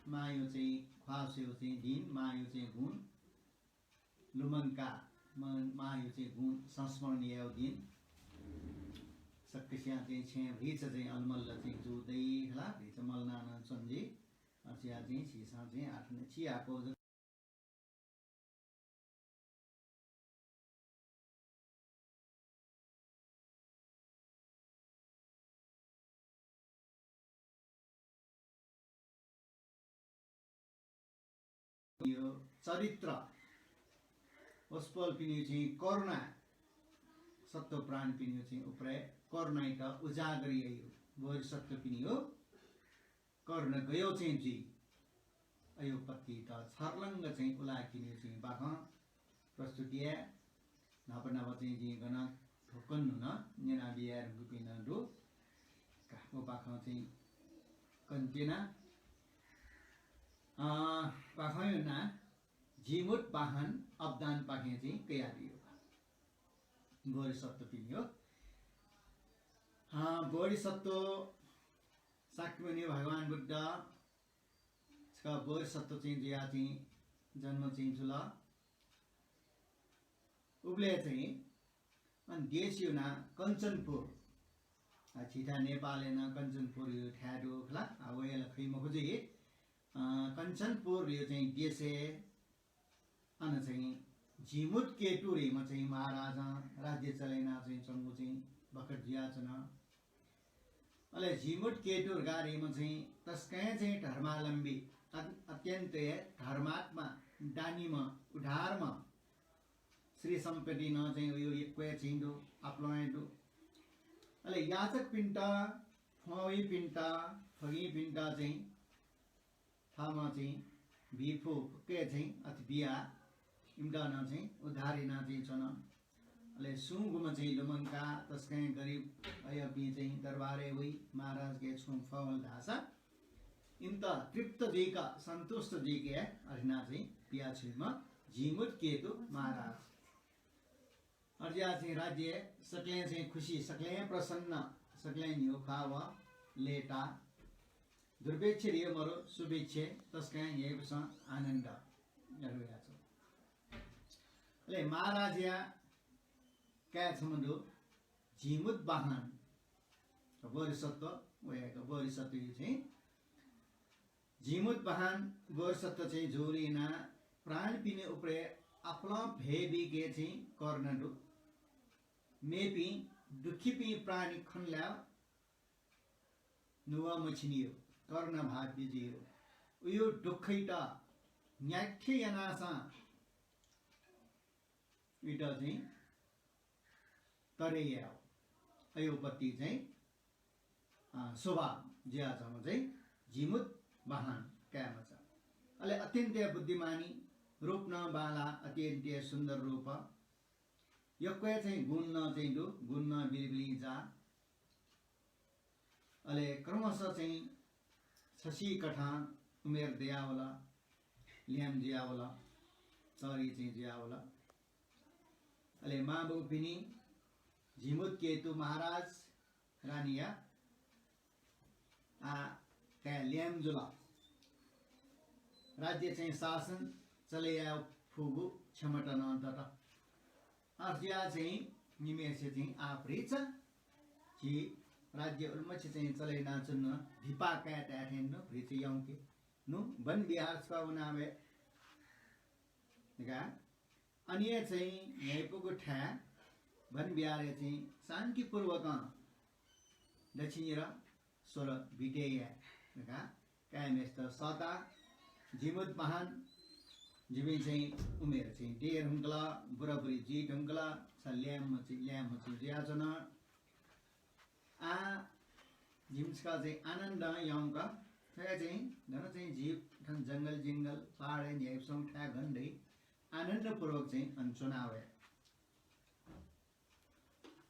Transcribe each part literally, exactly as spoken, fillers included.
मांया चाहिँ ख्वाः स्वयेगु चाहिँ दिं, मांया चाहिँ गुण लुमंकाः, म-, मांया चाहिँ गुण संस्मरण यायेगु दिं। सकसियां चाहिँ छेँय् भतिचा चाहिँ अलमल्ल चाहिँ जू दइ खला, भतिचा मल्लानाच्वन जुइ। अथे जुयाः चाहिँ झीसं चाहिँ आः थन चिहाकःगु जक यो चरित्र वसपोलपिनिगु चाहिँ करुणा, सत्त्व प्राणीपिनिगु चाहिँ उपरय् करुणायात उजागर याइगु, बोधिसत्त्वपिनिगु करुणा गयो चाहिँ जुइ। अयो पत्तित छर्लंग चाहिँ उलाकिनिगु चाहिँ बाखं प्रस्तुत याये। न्हापा न्हापा चाहिँ जिं गन थ्व कन्हु नं न्यनाबिया धुंकूपिं नं दु। का, व बाखं चाहिँ कन्हु त्यना। अँ, बाखंया नां जीमूतवाहन अवदानपाखें चाहिँ कयाबियो। बोधिसत्त्वपिनिगु। अँ, बोधिसत्त्व शाक्यमुनि भगवान बुद्ध छकः बोधिसत्त्व चाहिँ जुयाः चाहिँ जन्म चाहिँ जुल। उबलय् चाहिँ अन देशया नां कञ्चनपुर। आ, झीथाय् नेपालय् नं कञ्चनपुर यो थाय् दु खला। आ, वया ला खइ मखु जुइ। अँ, कञ्चनपुर यो चाहिँ देशय् अन चाहिँ जीमूतकेतु धइम्ह चाहिँ महाराजं राज्य चले याना चाहिँ च्वंगु चाहिँ बखत जुयाच्वन। अले जीमूतकेतु धइम्ह चाहिँ तसकं चाहिँ धर्मावलम्बी, अत-, अत्यन्त धर्मात्मा, दानीम्ह, उदारम्ह, श्री सम्पत्ति नं चाहिँ उयो यक्व हे चाहिँ दु, आपालं हे दु। अले याचकपिन्त, फ्वंवइपिन्त, ठगिंपिन्त चाहिँ थःम्हं चाहिँ बी फु फुक्क हे चाहिँ अथे बियाः इमित नं चाहिँ उद्धार याना चाहिँ च्वन। अले सुं गुम्ह चाहिँ लुमंकाः तसकं हे गरिब अय्‌पिं चाहिँ दरबारय् वइ, महाराजके छुं फल धाःसा इमित तृप्त जुइक, सन्तुष्ट जुइक हे अथे याना चाहिँ पियाछ्वइम्ह जीमूतकेतु महाराज। अथे जुयाः चाहिँ राज्य सकलें चाहिँ खुसी, सकलें प्रसन्न, सकलें न्ह्यःने ख्वाः व लय्‌ताः। दुर्भिक्ष धइगु मरु, सुभिक्ष, तसकं हे न्ह्याइपुसे आनन्द यानाच्वन। अले महाराजया काय् छम्ह दु, जीमूतवाहन। बोधिसत्त्व, वयागु बोधिसत्त्वया चाहिँ जीमूतवाहन बोधिसत्त्व चाहिँ जूगुलिं यानाः प्राणीपिनि उपरय् आपालं भय बीके चाहिँ करुणा दु। मेपिं दुःखीपिं प्राणी खनलाय् नुगः मछिनियो, करुणा भाव बिजियो। उयो दुःखयात न्याखे यानासां उइत चाहिँ तरे यायेगु। अयो पति चाहिँ, अ, स्वभाव जुयाच्वंम्ह चाहिँ जीमूतवाहन काय्‌मचा। अले अत्यन्त बुद्धिमानी, रूप नं बांलाः, अत्यन्त सुन्दर रूप। यक्व हे चाहिँ गुण नं चाहिँ दु, गुण नं बिलिबिलिं जाः। अले क्रमशः चाहिँ छसिकथं उमेर दयावल, ल्याय्म्ह जुयावल, तःधि चाहिँ जुयावल। अले मांबौपिनि जीमूतकेतु महाराज, रानीया आ, काय् ल्याय्म्ह जुल। राज्य चाहिँ शासन चले याये फुगु क्षमता नं दत। अथे जुयाः चाहिँ निम्हय्‌सित चाहिँ आः भतिचा झी राज्य उलिमछि चाहिँ चले यानाच्वने नु, धिपा काय् धाये थें नु, भतिचा यंके नु, वन विहार छकः वनावये धकाः अन हे चाहिँ न्ह्याइपुगु थाय् वन विहारय् चाहिँ शान्तिपूर्वकं दच्छि निदँ स्वल बिते याये धकाः काय्‌म्हय्‌सित सःताः जीमूतवाहन, जिपिं चाहिँ उमेर चाहिँ दये धुंकल, बुराबुरी जुइ धुंकल, छ ल्याय्म्ह चाहिँ, ल्याय्म्ह चाहिँ जुयाच्वन। आः जिमिसं चाहिँ आनन्दं यंक, थथे चाहिँ गन चाहिँ जीव थन जंगल जिंगल पहाडय् न्ह्याइपुसे थाय् गन दइ, आनन्दपूर्वक चाहिँ अन च्वनावये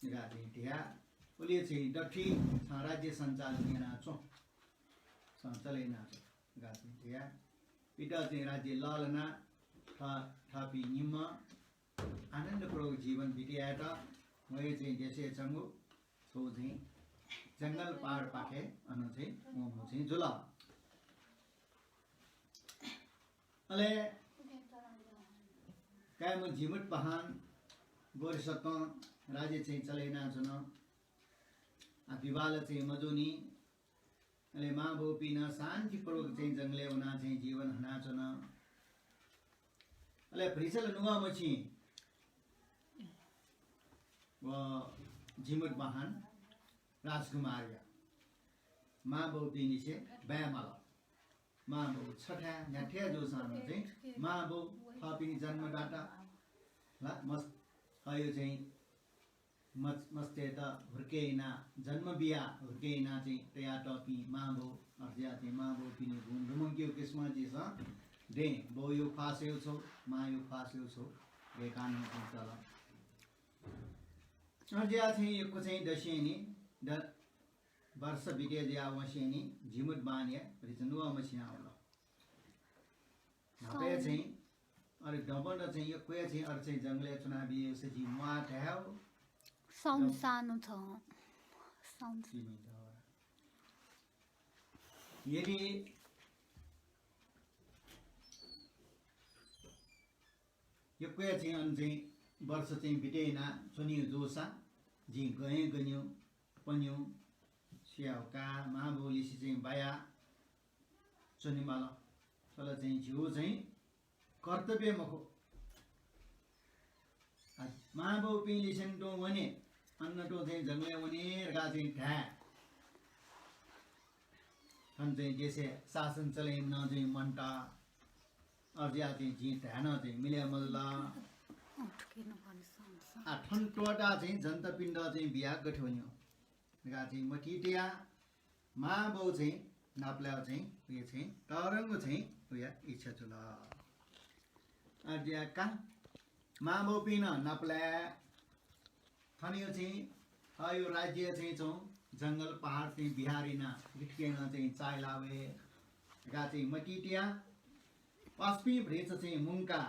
धकाः चाहिँ धया। उलि चाहिँ दथुइ छं राज्य सञ्चालन यानाच्वँ, छं चले यानाच्वँ धकाः चाहिँ धया। इमित चाहिँ राज्य लःल्हानाः थ-, थःपिं निम्ह आनन्दपूर्वक जीवन बिते यायेत वया चाहिँ देशय् च्वंगु छगू चाहिँ जंगल पहाडपाखे अन चाहिँ वंगु चाहिँ जुल। अले काय्म्ह जीमूतवाहन बोधिसत्वं राज्य चाहिँ चले यानाच्वन। आ, विवाह ला चाहिँ मजूनि। अले मांबौपिं नं शान्तिपूर्वक चाहिँ जंगलय् वनाः चाहिँ जीवन हनाच्वन। अले भतिचा ला नुगः मछिं व जीमूतवाहन राजकुमारया मांबौपिंलिसे बाय् माल। मांबौ छथाय् न्ह्याथे जूसां नं चाहिँ मांबौ थःपिं जन्मदाता ला मस-, अयो चाहिँ मस-, मस्तय्त हुर्के यानाः, जन्म बियाः हुर्के यानाः चाहिँ तयातःपिं मांबौ, अथे जुयाः चाहिँ मांबौपिनि गुण लुमंकेगु किसिमं झीसं दँय् बौयो ख्वाः स्वयेगु छौ, मांयो ख्वाः स्वयेगु छौ, दयेकाः नं चाहिँ चल। अथे जुयाः चाहिँ यक्व चाहिँ दसेंनि द-, वर्ष बिते जुयाः वंसेंनि जीमूतवाहनया भतिचा नुगः मछिं वल। न्हापा चाहिँ अले दबन चाहिँ यक्व चाहिँ अले चाहिँ जंगलय् च्वनाबियासे जिं म्वाः धायेगु। Sound सानो छ। Sound। यदि यक्व चाहिँ अन चाहिँ वर्ष चाहिँ बिते यानाच्वनी जूसा जिं गय् गन्यु पन्यु स्याउ का मांबौलिसे चाहिँ बाया च्वनेमाल। थ्व ला चाहिँ झीगु चाहिँ कर्तव्य मखु। आ, मांबौपिंलिसें तुं वने, अन तुं चाहिँ जंगलय् वने धकाः चाहिँ धाये। थन चाहिँ देशय् शासन चले यानाः चाहिँ मन्त। अथे जुयाः चाहिँ जिं धाये नं चाहिँ मिले मजुल। आ, थन त्वःताः चाहिँ जनतापिन्त चाहिँ बियाः गथे वने धकाः चाहिँ मतिइ तयाः मांबौ चाहिँ नापलायेगु चाहिँ उया चाहिँ तःधंगु चाहिँ उया इच्छा जुल। अथे जुयाः का मांबौपिं नं नापलाये। थनयो चाहिँ थःयो राज्य चाहिँ च्वं जंगल पहाड चाहिँ बिहार यानाः गथे यानाः चाहिँ चाःहिला वये धकाः चाहिँ मतिइ तयाः पासापिं भतिचा चाहिँ मुंकाः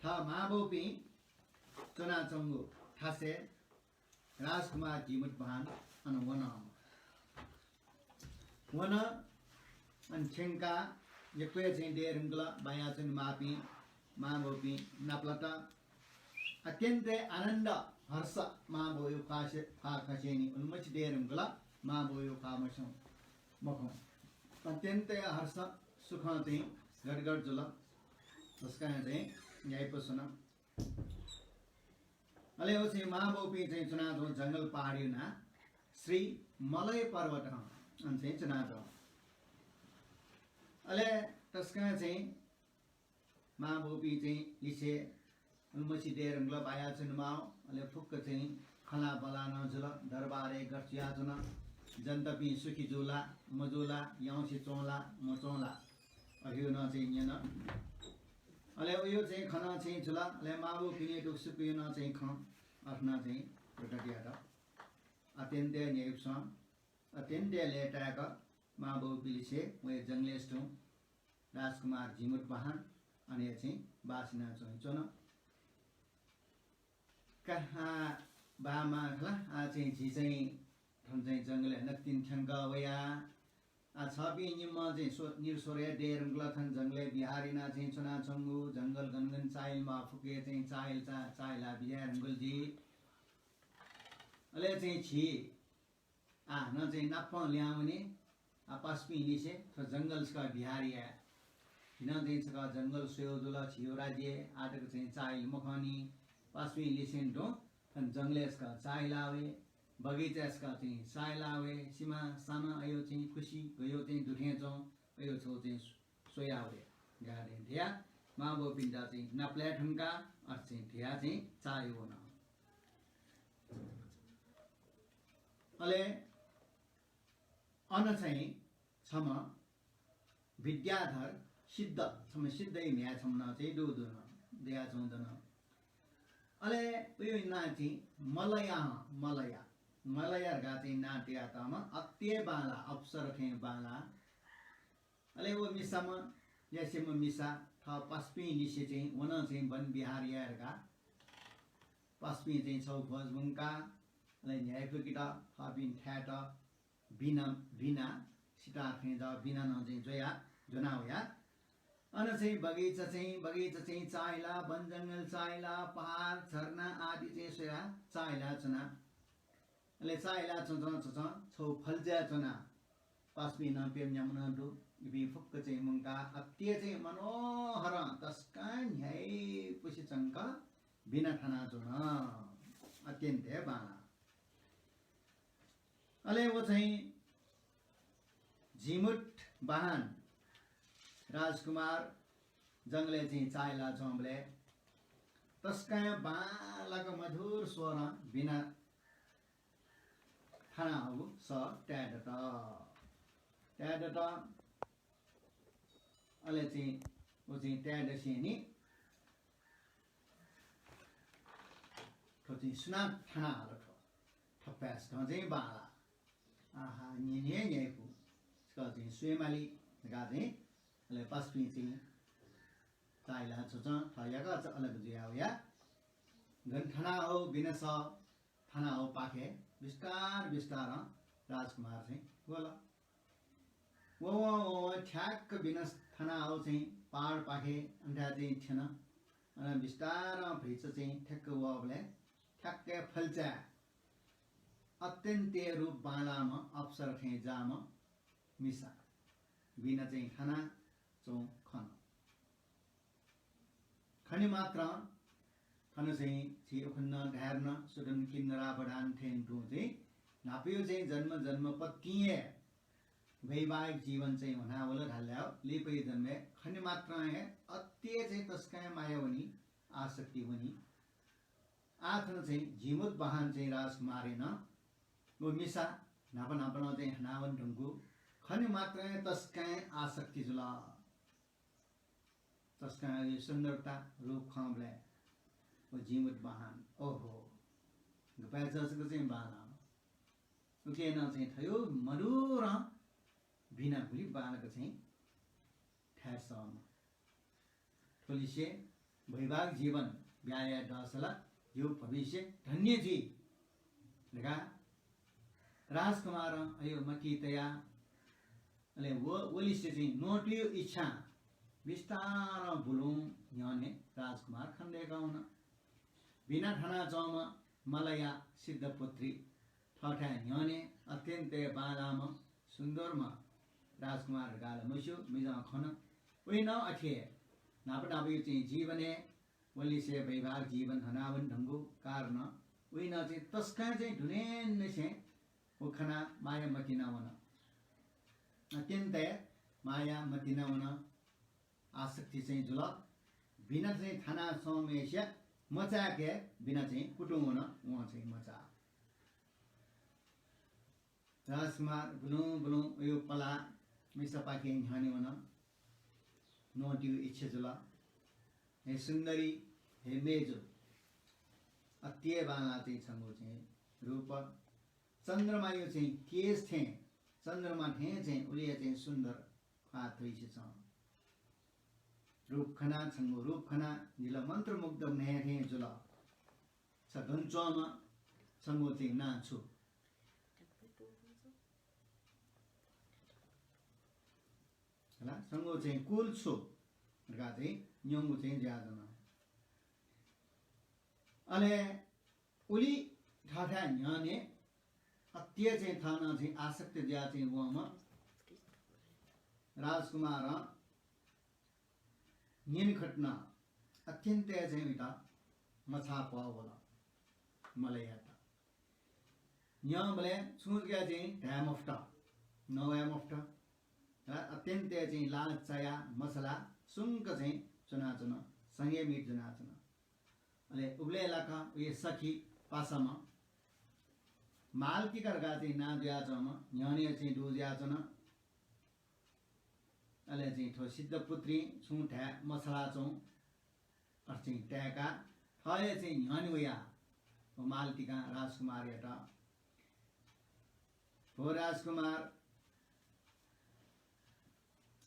थः मांबौपिं च्वनाच्वंगु थासय् राजकुमार जीमूतवाहन अन वन। वन, अन थ्यंकाः यक्व हे चाहिँ दये धुंकल, बायाच्वनेमाःपिं मांबौपिं नापलात। अत्यन्त आनन्द हर्ष मांबौयो ख्वाः से-, ख्वाः खसेंनि उलिमछि दये धुंकल, मांबौयो ख्वाः मस्यू मखं। अत्यन्त हर्ष सुखं चाहिँ गदगद जुल। तसकं चाहिँ न्ह्याइपुसे वन। अले व चाहिँ मांबौपिं चाहिँ च्वनाच्वं जंगल पहाडयो नां श्री मलय पर्वत अन चाहिँ च्वनाच्वं। अले तसकं चाहिँ मांबौपिं चाहिँ लिसे उलिमछि दये धुंकल, बायाच्वनेमाः। अले फुक्क चाहिँ खँल्हाबल्हा नं जुल, दरबारय् गथे जुयाच्वन, जनतापिं सुखी जू ला मजू ला, याउँसे च्वं ला मच्वं ला, अथे नं चाहिँ न्यन। अले उयो चाहिँ खँ नं चाहिँ जुल। अले मांबौपिनि दुःखसुखयो नं चाहिँ खँ अथे नं चाहिँ प्रकट यात। अत्यन्त न्ह्याइपुसे वन, अत्यन्त लय्ताय्क मांबौपिंलिसे वया जंगलय् तुं राजकुमार जीमूतवाहन अन हे चाहिँ बास यानाच्वंच्वन। का, बाः मां खला, आः चाहिँ झी चाहिँ थन चाहिँ जंगलय् नकतिनि थ्यंकः वया। आः छपिं निम्हं चाहिँ स्व-, निर स्वरय् दये धुंकल, थन जंगलय् बिहार यानाः चाहिँ च्वनाच्वंगु, जंगल गन गन चाःहिलेमाः फुक्कं चाहिँ चाःहिल चा-, चाःहिला बिज्याये धुंकल जुइ। अले चाहिँ झी आः नं चाहिँ नापं ल्याहां वने। आः पासापिंलिसे थ्व जंगल छकः बिहार याये। झी नं चाहिँ छकः जंगल स्वयेगु जुल, झीयो राज्य आः तक चाहिँ चाःहिल मखंनि। पासापिंलिसें तुं थन जंगलय् छकः चाःहिला वये, बगैँचाय् छकः चाहिँ चाःहिला वये, सिमा साना अयो चाहिँ खुसि गयो चाहिँ दुथें च्वं, अयो छगू चाहिँ स्वया वये धकाः चाहिँ धयाः मांबौपिन्त चाहिँ नापलाये धुंकाः अथे चाहिँ धयाः चाहिँ चाःहिला वन। अले अन चाहिँ छम्ह विद्याधर सिद्ध, छम्ह सिद्धया म्ह्याय् छम्ह नं चाहिँ दु, दु नं दयाच्वं दन। अले उयो नां चाहिँ मलया, हँ, मलया, मलया धकाः चाहिँ नां तयातःम्ह अति बांला, अप्सरा थें बांला। अले व मिसाम्ह, ल्यासेम्ह मिसा थः पासापिंलिसे चाहिँ व नं चाहिँ वन बिहार याये धकाः पासापिं चाहिँ छगू भ्वजि मुंकाः अले न्ह्याइपुकेत थःपिं थाय्‌त बिना, बिना सितार थें जः बिना नं चाहिँ ज्वया, ज्वना वया। अन चाहिँ बगैँचा चाहिँ, बगैँचा चाहिँ चाःहिला, वनजंगल चाःहिला, पहाड, झरना आदि चाहिँ स्वयाः चाःहिला च्वना। अले चाःहिला च्वंच्वं च्वंच्वं छगू फल्चाय् च्वना। पासापिं नं प्यम्ह न्याम्ह नं दु। इपिं फुक्क चाहिँ मुंकाः अति चाहिँ मनोहरं तसकं न्ह्याइपुसे च्वंक बिना थानाच्वन। अत्यन्त हे बांलाः। अले व चाहिँ जीमूतवाहन राजकुमार जंगलय् चाहिँ चाःहिला च्वंबलय् तसकं बांलाक मधुर स्वरं बिना थानाहःगु सः ताये दत। ताये दत। अले चाहिँ व चाहिँ ताये दसेंलि थ्व चाहिँ सुनां थानाहल थ्व? थपाय्सकं चाहिँ बांलाः। आहा, न्यने हे न्याइपु। छकः चाहिँ स्वये माली धकाः चाहिँ अले पासापिं चाहिँ चाःहिला च्वंच्वं थः याकःचा अलग जुयाः वया। गन थानाहःगु बिना सः थानाहःगु पाखे बिस्तार बिस्तारं राजकुमार चाहिँ वल। ववं ववं ठ्याक्क बिना थानाहःगु चाहिँ पहाड पाखे अन्थाय् चाहिँ थ्यन। अन बिस्तारं भतिचा चाहिँ ठ्याक्क वःबलय् ठ्याक्क फल्चाय् अत्यन्त रूप बांलाःम्ह अप्सरा थें जाःम्ह मिसा बिना चाहिँ थानाच्वंगु खन। खने मात्रं थन चाहिँ झी उखुन्हु धायेधुन सुदन किन्नरावधान थें तुं चाहिँ न्हापाया चाहिँ जन्म जन्मपतिं हे वैवाहिक जीवन चाहिँ ह्वनावल धाःसा लिपाया जन्मय् खने मात्रं हे अति चाहिँ तसकं माया वनी, आसक्ति वनी। आः थन चाहिँ जीमूतवाहन चाहिँ राजकुमारया नं व मिसा न्हापा न्हापा नं चाहिँ हनावने धुंकूगु खने मात्रं हे तसकं आसक्ति जुल। तसकं सुन्दरता रूप खंबलय् व जीमूतवाहन, ओहो, गपाय् चसक चाहिँ बांलाः। उकिं नं चाहिँ थ्व मधुरं बिना गुलि बांलाक चाहिँ थाय् सःम्ह। थ्वलिसे वैवाहिक जीवन ब्याहा याये दःसा ला जिगु भविष्य धन्य जुइ धकाः राजकुमारं अयो मतिइ तयाः अले व, वलिसे चाहिँ न्वंतुया इच्छां बिस्तारं बुलुं न्ह्यःने राजकुमार खनेदय्‌कः वन। बिना थानाच्वंम्ह मलया सिद्धपुत्री थःथाय् न्ह्यःने अत्यन्त बांलाःम्ह सुन्दरम्ह राजकुमार धकाः ला मस्यू, मिजं खन। वया नं अथे हे न्हापा न्हापाया चाहिँ जीवनय् वलिसे वैवाहिक जीवन हनावने धुंकूगु कारणं वया नं चाहिँ तसकं चाहिँ दुनेंनिसें व खनाः माया मतिना वन। अत्यन्त हे माया मतिना वन। आसक्ति चाहिँ जुल। बिना चाहिँ थानाच्वंम्हय्‌सिया मचाय्‌क बिना चाहिँ कुतुं वन, वं चाहिँ मचाः। राजकुमार बुलुं बुलुं वयो पलाः मिसापाखें न्ह्यःने वन। न्वंतुया इच्छा जुल। हे सुन्दरी, हे मय्‌जु, अति हे बांलाः चाहिँ छंगु चाहिँ रूप। चन्द्रमाया चाहिँ केश थें, चन्द्रमा थें चाहिँ उलि हे चाहिँ सुन्दर ख्वाः थुइसे च्वं। रूप खनाः, छंगु रूप खनाः जिं ला मन्त्रमुग्ध नये थें जुल। छ गन च्वंम्ह, छंगु चाहिँ नां छु? हला, छंगु चाहिँ कुल छु धकाः चाहिँ न्यंगु चाहिँ जुयाच्वन। अले उलि थःथाय् न्ह्यःने अति हे चाहिँ थन चाहिँ आसक्त जुयाः चाहिँ वंम्ह राजकुमारं न्यनेखत नं अत्यन्त हे चाहिँ वयात मछाः प्वः वल मलयात। न्यंबलय् छुं जक चाहिँ धाये मफुत, नवाये मफुत। र अत्यन्त हे चाहिँ लाज चायाः मछालाः सुंक चाहिँ च्वनाच्वन, संयमित जुयाच्वन। अले उबलय् लाक वया सखी पासाम्ह मालतिका धकाः चाहिँ नां जुयाच्वंम्ह न्ह्यःने चाहिँ दुगु जुयाच्वन। अले चाहिँ थ्व सिद्धपुत्रीं छुं धाये मछालाच्वं अथे चाहिँ ताय्‌काः थः हे चाहिँ न्ह्यःने वयाः व मालतिकां राजकुमारयात, भो राजकुमार,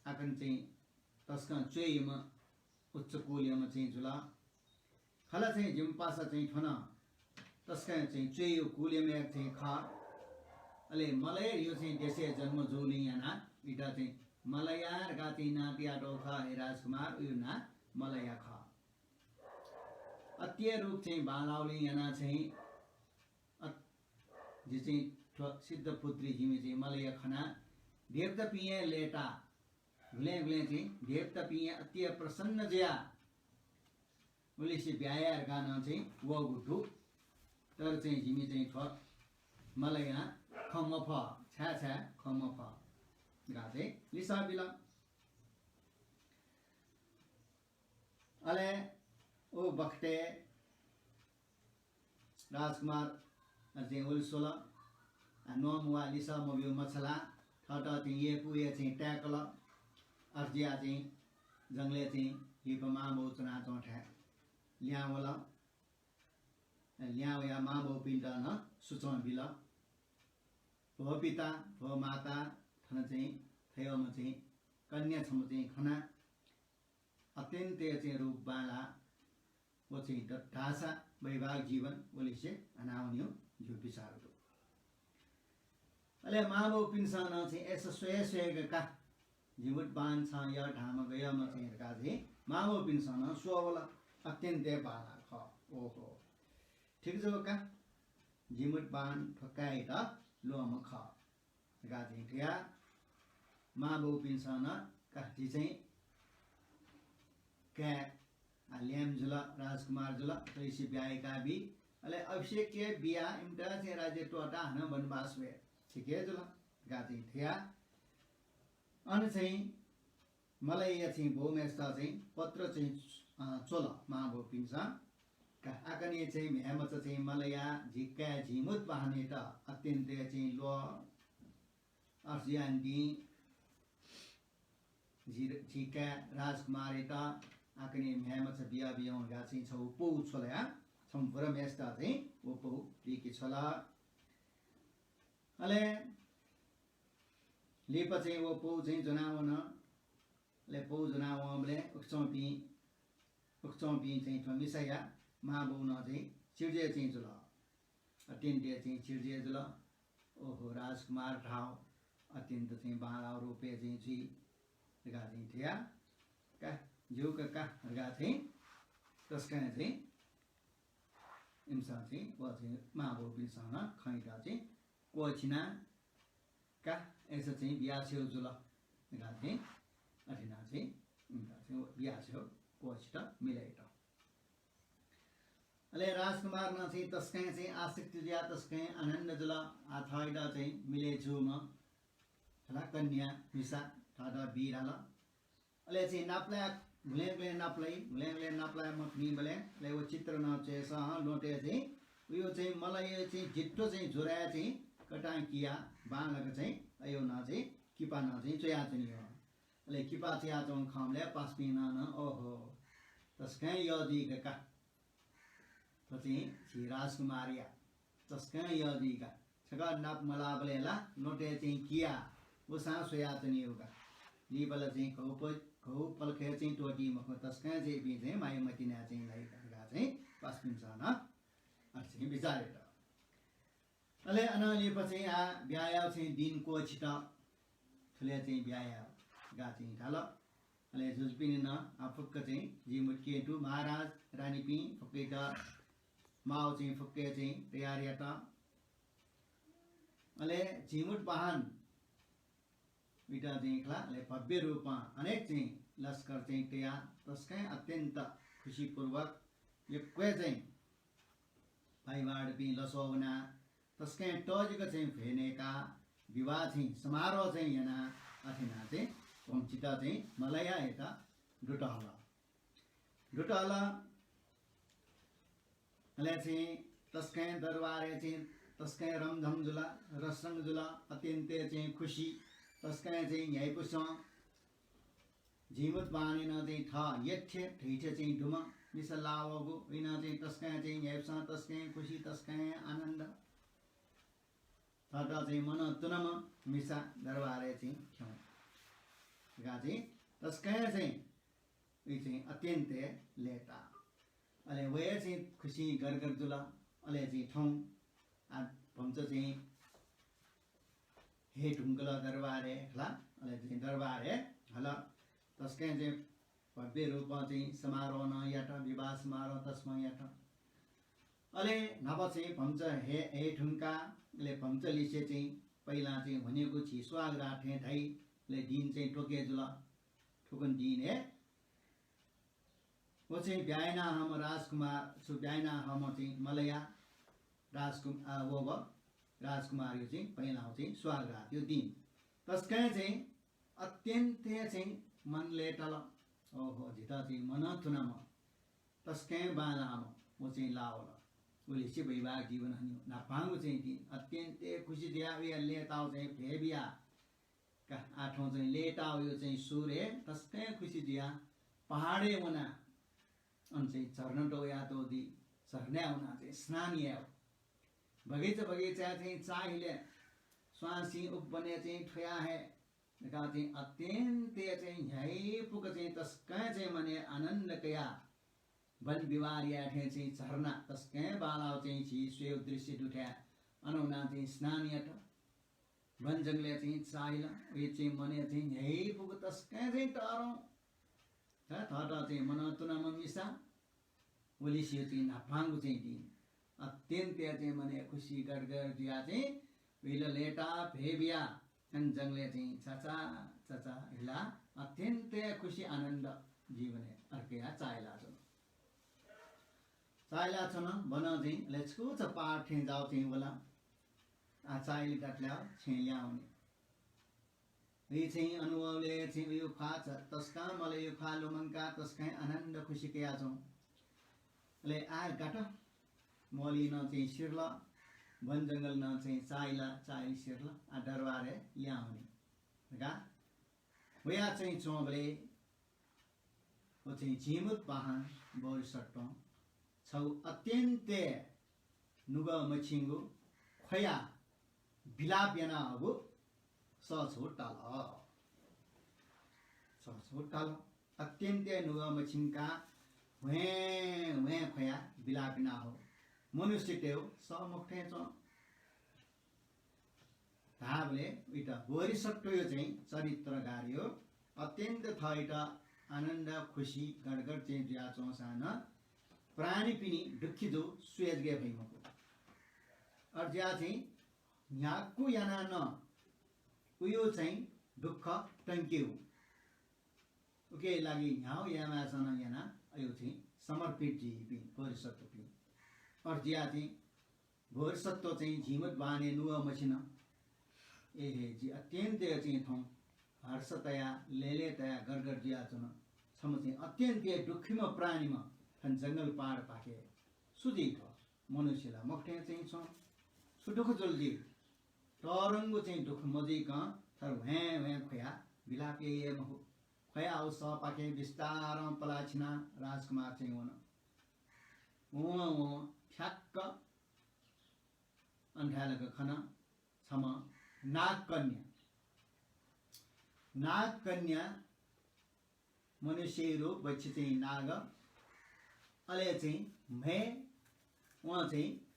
आकन चाहिँ तसकं च्वय्‌युम्ह उच्च कुलयाम्ह चाहिँ जुल। खला चाहिँ जिमि पासा चाहिँ थ्व नं तसकं चाहिँ च्वय्‌यु कुलयाम्ह चाहिँ खः। अले मलय यो चाहिँ देशय् जन्म जूलिं यानाः इमित चाहिँ मलया धकाः चाहिँ नां तयातःगु खः हे राजकुमार, उयो नां मलया खः। अतिया रूप चाहिँ बांलाःगुलिं यानाः चाहिँ अ-, जि चाहिँ थ्व सिद्धपुत्री जिमि चाहिँ मलया खनाः देवतापिं हे लय्ताः। गुलें गुलें चाहिँ देवतापिं हे अतिया प्रसन्न जुयाः उलिसे ब्याहा याये धकाः नं चाहिँ वःगु दु। तर चाहिँ जिमि चाहिँ थ्व मलयां खँ मफः, छाय् छाय् खँ मफः धकाः चाहिँ लिसः बिल। अले व बखतय् राजकुमार चाहिँ उलि स्वल। आ, नोम वा लिसः मब्यू मछालाः थःत चाहिँ यय्कू हे चाहिँ ताय्कल। अथे जुयाः चाहिँ जंगलय् चाहिँ लिपा मांबौ च्वनाच्वंथाय् लिहां वल। लिहां वयाः मांबौपिन्त नं सुचं बिल। भो पिता, भो माता, थन चाहिँ थय्‌म्ह चाहिँ कन्या छम्ह चाहिँ खना। अत्यन्तया चाहिँ रूप बांलाः। व चाहिँ ध-, धाःसा वैवाहिक जीवन वलिसे हनावनीगु जिगु बिचाः दु। अले मांबौपिन्सं नं चाहिँ अय्‌सा स्वये स्वयेक का, जिमुतवाहन छं यः धाःम्ह गय्‌म्ह चाहिँ धकाः चाहिँ मांबौपिन्सं नं स्वः वल। अत्यन्तया बांलाः खः। ओहो, ठीक जू का, जिमुतवाहन थ्व काय्‌यात ल्वःम्ह खः धकाः चाहिँ धयाः मांबौपिन्सं नं का, जि चाहिँ काय्, आ, ल्याय्म्ह जुल, राजकुमार जुल, थ्वलिसे ब्याहा याकाबी। अले अभिषेक हे बियाः इमित चाहिँ राज्य त्वःताः हानं वनवास वये। ठीक हे जुल धकाः चाहिँ धयाः अन चाहिँ मलया चाहिँ बौम्हय्‌सित चाहिँ पत्र चाहिँ, अ, च्वल मांबौपिन्सं। का, आकने चाहिँ म्ह्याय्‌मचा चाहिँ मलया, जि काय् जिमुतवाहनयात अत्यन्तया चाहिँ ल्वः। अथे जुयाः नं जि, जि काय् राजकुमारयात आकने म्ह्याय्‌मचा बियाबियेगु धकाः चाहिँ छगू पौ छ्वल या, छम्ह बुराम्हय्‌सित चाहिँ व पौ पिके छ्वल। अले लिपा चाहिँ व पौ चाहिँ ज्वनावन। अले पौ ज्वनावंबलय् उखुच्वंपिं, उखुच्वंपिं चाहिँ थ्व मिसाया मांबौ नं चाहिँ चिर्जय चाहिँ जुल। अत्यन्त चाहिँ चिर्जय जुल। ओहो, राजकुमार धाःगु अत्यन्त चाहिँ बांलाःगु रूपय् चाहिँ जुइ धकाः चाहिँ धयाः का, ज्यू का का धकाः चाहिँ तसकं चाहिँ इमिसं चाहिँ व चाहिँ मांबौपिन्सं नं खँयात चाहिँ क्वःछिना का, अय्‌सा चाहिँ बियाछ्वयेगु जुल धकाः चाहिँ अथे यानाः चाहिँ इमित चाहिँ बियाछ्वयेगु क्वःछित मिलय् यात। अले राजकुमार नं चाहिँ तसकं चाहिँ आसक्ति जुयाः तसकं आनन्द जुल। आः थःयात चाहिँ मिलय् जूम्ह खला कन्या मिसा थःत बी धाल। अले चाहिँ नापलाये, गुलें गुलें नापलाइ, गुलें गुलें नापलाये मफुनिबलय् अले व चित्र नं च्वय्‌सं ल्वहँतय् चाहिँ उयो चाहिँ मलया चाहिँ जित्व चाहिँ ज्वरय् चाहिँ कतां कियाः बांलाक चाहिँ अयो नं चाहिँ किपा नं चाहिँ च्वयाच्वनीगु। अले किपा च्वयाच्वंगु खंबलय् पासापिं नं, ओहो, तसकं यः जुइगु का। थ्व चाहिँ झी राजकुमारया तसकं यः जुइगु का। छकः नाप मलाःबलय् ला ल्वहँतय् चाहिँ कियाः वसां स्वयाच्वनीगु का। लिपा ला चाहिँ घौ प-, घौ पलखय् चाहिँ त्वःती मखु, तसकं चाहिँ इपिं चाहिँ माया मतिनाय् चाहिँ लाइ का धकाः चाहिँ पासापिन्सं नं अथे चाहिँ बिचाः यात। अले अनं लिपा चाहिँ आः ब्याहा यायेगु चाहिँ दिन क्वःछित, थुलि चाहिँ ब्याहा यायेगु धकाः चाहिँ धाल। अले जुजुपिनि नं आः फुक्क चाहिँ जिमुतकेतु महाराज रानीपिं फुक्कयात माःगु चाहिँ फुक्क चाहिँ तयार यात। अले जिमुतवाहन इमित चाहिँ खला, अले भव्य रूपं अनेक चाहिँ लस्कर चाहिँ तयाः तसकं अत्यन्त खुशीपूर्वक यक्व चाहिँ भाइभाडपिं लसः वनाः तसकं तःजिक चाहिँ भ्वय् नयेकाः विवाह चाहिँ समारोह चाहिँ यानाः अथे यानाः चाहिँ भम्चित चाहिँ मलयायात दुत हल। दुत हल। अले चाहिँ तसकं दरबारय् चाहिँ तसकं रमझम जुल, रसरंग जुल, अत्यन्त चाहिँ खुसी, तसकं चाहिँ न्ह्याइपुसे जिमुतवाहनया नं चाहिँ थः यःथें धइथें चाहिँ दुम्ह मिसा लाः वःगु, उइ नं चाहिँ तसकं चाहिँ न्ह्याइपुसे तसकं खुसी, तसकं आनन्द। थःत चाहिँ मनं तुनाम्ह मिसा दरबारय् चाहिँ थ्यं धकाः चाहिँ तसकं चाहिँ उइ चाहिँ अत्यन्त लय्ताः। अले वया चाहिँ खुसिं गदगद जुल। अले चाहिँ थौं आः भम्चा चाहिँ हये धुंकल दरबारय् खला। अले चाहिँ दरबार हे हल। तसकं चाहिँ भव्य रूपं चाहिँ समारोह नं यात, विवाह समारोह तसकं यात। अले न्हापा चाहिँ भम्च हे, हे धुंका, अले भम्चलिसे चाहिँ पहिला चाहिँ ह्वनेगु झी स्वागरात थें धाइ, अले दिं चाहिँ त्वके जुल। थुकुन दिं हे व चाहिँ ब्याहा याना हःम्ह राजकुमार, छु ब्याहा याना हःम्ह चाहिँ मलया राजकुम-, अ, व, व राजकुमारयो चाहिँ पहिला चाहिँ स्वागरातयो दिं। तसकं चाहिँ अत्यन्तय् चाहिँ मन लय्ताल। ओहो, जितः चाहिँ मनं तुनाम्ह, तसकं बांलाःम्ह व चाहिँ लाः वल। उलिसे वैवाहिक जीवन हन्यु न्हापांगु चाहिँ दिं। अत्यन्तय् खुसी जुयाः उया लय्ताः चाहिँ भ्वय् बियाः का, आः थौं चाहिँ लय्ताःयो चाहिँ सुर हे तसकं खुसी जुयाः पहाडय् वनाः अन चाहिँ झरना दौ यातौ दी, झरनाय् वनाः चाहिँ स्नान यायेगु। बगैँचा बगैँचाय् चाहिँ चाःहिलय् स्वांसिं उपवनय् चाहिँ थ्वयाः हे धकाः चाहिँ अत्यन्तय् चाहिँ न्ह्याइपुक चाहिँ तसकं चाहिँ मनय् आनन्द कयाः वन विहार याये थें चाहिँ झरना तसकं बांलाः चाहिँ झी स्वयेगु दृश्य दुथाय् अन वनाः चाहिँ स्नान यात। वन जंगलय् चाहिँ चाःहिल, उइ चाहिँ मनय् चाहिँ न्ह्याइपुक तसकं चाहिँ तःधं। थः, थःत चाहिँ मनं तुनाम्ह मिसा, उलिसे चाहिँ न्हापांगु चाहिँ दिं। अत्यन्तय् चाहिँ मनय् खुसी गदगद जुयाः चाहिँ उइला लय्ताः भ्वय् बियाः अन जंगलय् चाहिँ चाचाः चाचाः हिलाः अत्यन्तय् खुसी आनन्द जीवनय् अर्कयाः चाःहिलाच्वन। चाःहिलाच्वन, वनं चाहिँ अले छकूचा पहाड थें जाःगु चाहिँ वल। आः चाःहिल गातल्याः छेँय् लिहां वने। उइ चाहिँ अनुभवले चाहिँ उयो ख्वाः च-, तसकं मलयो ख्वाः लुमंकाः तसकं आनन्द खुसी कयाच्वन। अले आः गात, मलय् नं चाहिँ सिरल, वन जंगल नं चाहिँ चाःहिल, चाःहिल सिरल, आः दरबारय् लिहां वने धकाः वया चाहिँ च्वंबलय् व चाहिँ जीमूतवाहन बोधिसत्वं छगू अत्यन्तय् नुगः मछिंगु ख्वयाः विलाप याना हःगु सः छगू ताल। सः छगू ताल। अत्यन्तय् नुगः मछिंकाः ह्वें ह्वें ख्वयाः विलाप याना हःगु मनुष्यतय्गु सः मखु थें च्वं। धाःबलय् उइत बोधिसत्वयो चाहिँ चरित्र गाह्रयो। अत्यन्त थःइत आनन्द खुसी गदगद चाहिँ जुयाच्वंसां नं प्राणीपिनि दुःखी जू स्वये जक फइ मखु। अथे जुयाः चाहिँ न्ह्यागु यानाः नं उयो चाहिँ दुःख तंकेगु। उके लागि न्ह्यागु यायेमाःसां नं यानाः अयो चाहिँ समर्पित जुइपिं बोधिसत्वपिं। अथे जुयाः चाहिँ बोधिसत्व चाहिँ जीमूतवाहनय् नुगः मछिन। ए हे, जि अत्यन्त चाहिँ थौं हर्ष तयाः, लय्लय् तयाः गदगद जुयाच्वन। छम्ह चाहिँ अत्यन्त दुःखीम्ह प्राणीम्ह थन जंगल पहाडपाखे सु जुइ खः? मनुष्य ला मखु थें चाहिँ च्वं। छु दुःख जुल जुइ? तःधंगु चाहिँ दुःख मजुइकं थर ह्वें ह्वें ख्वयाः विलाप याइ हे मखु। ख्वयाः व सःपाखे बिस्तारं पलाः छिनाः राजकुमार चाहिँ वन। वं वं ठ्याक्क अन थाय् लाक खन छम्ह नागकन्या। नागकन्या मनुष्यया रूप, बच्छि चाहिँ नाग, अले चाहिँ म्हय्, वं चाहिँ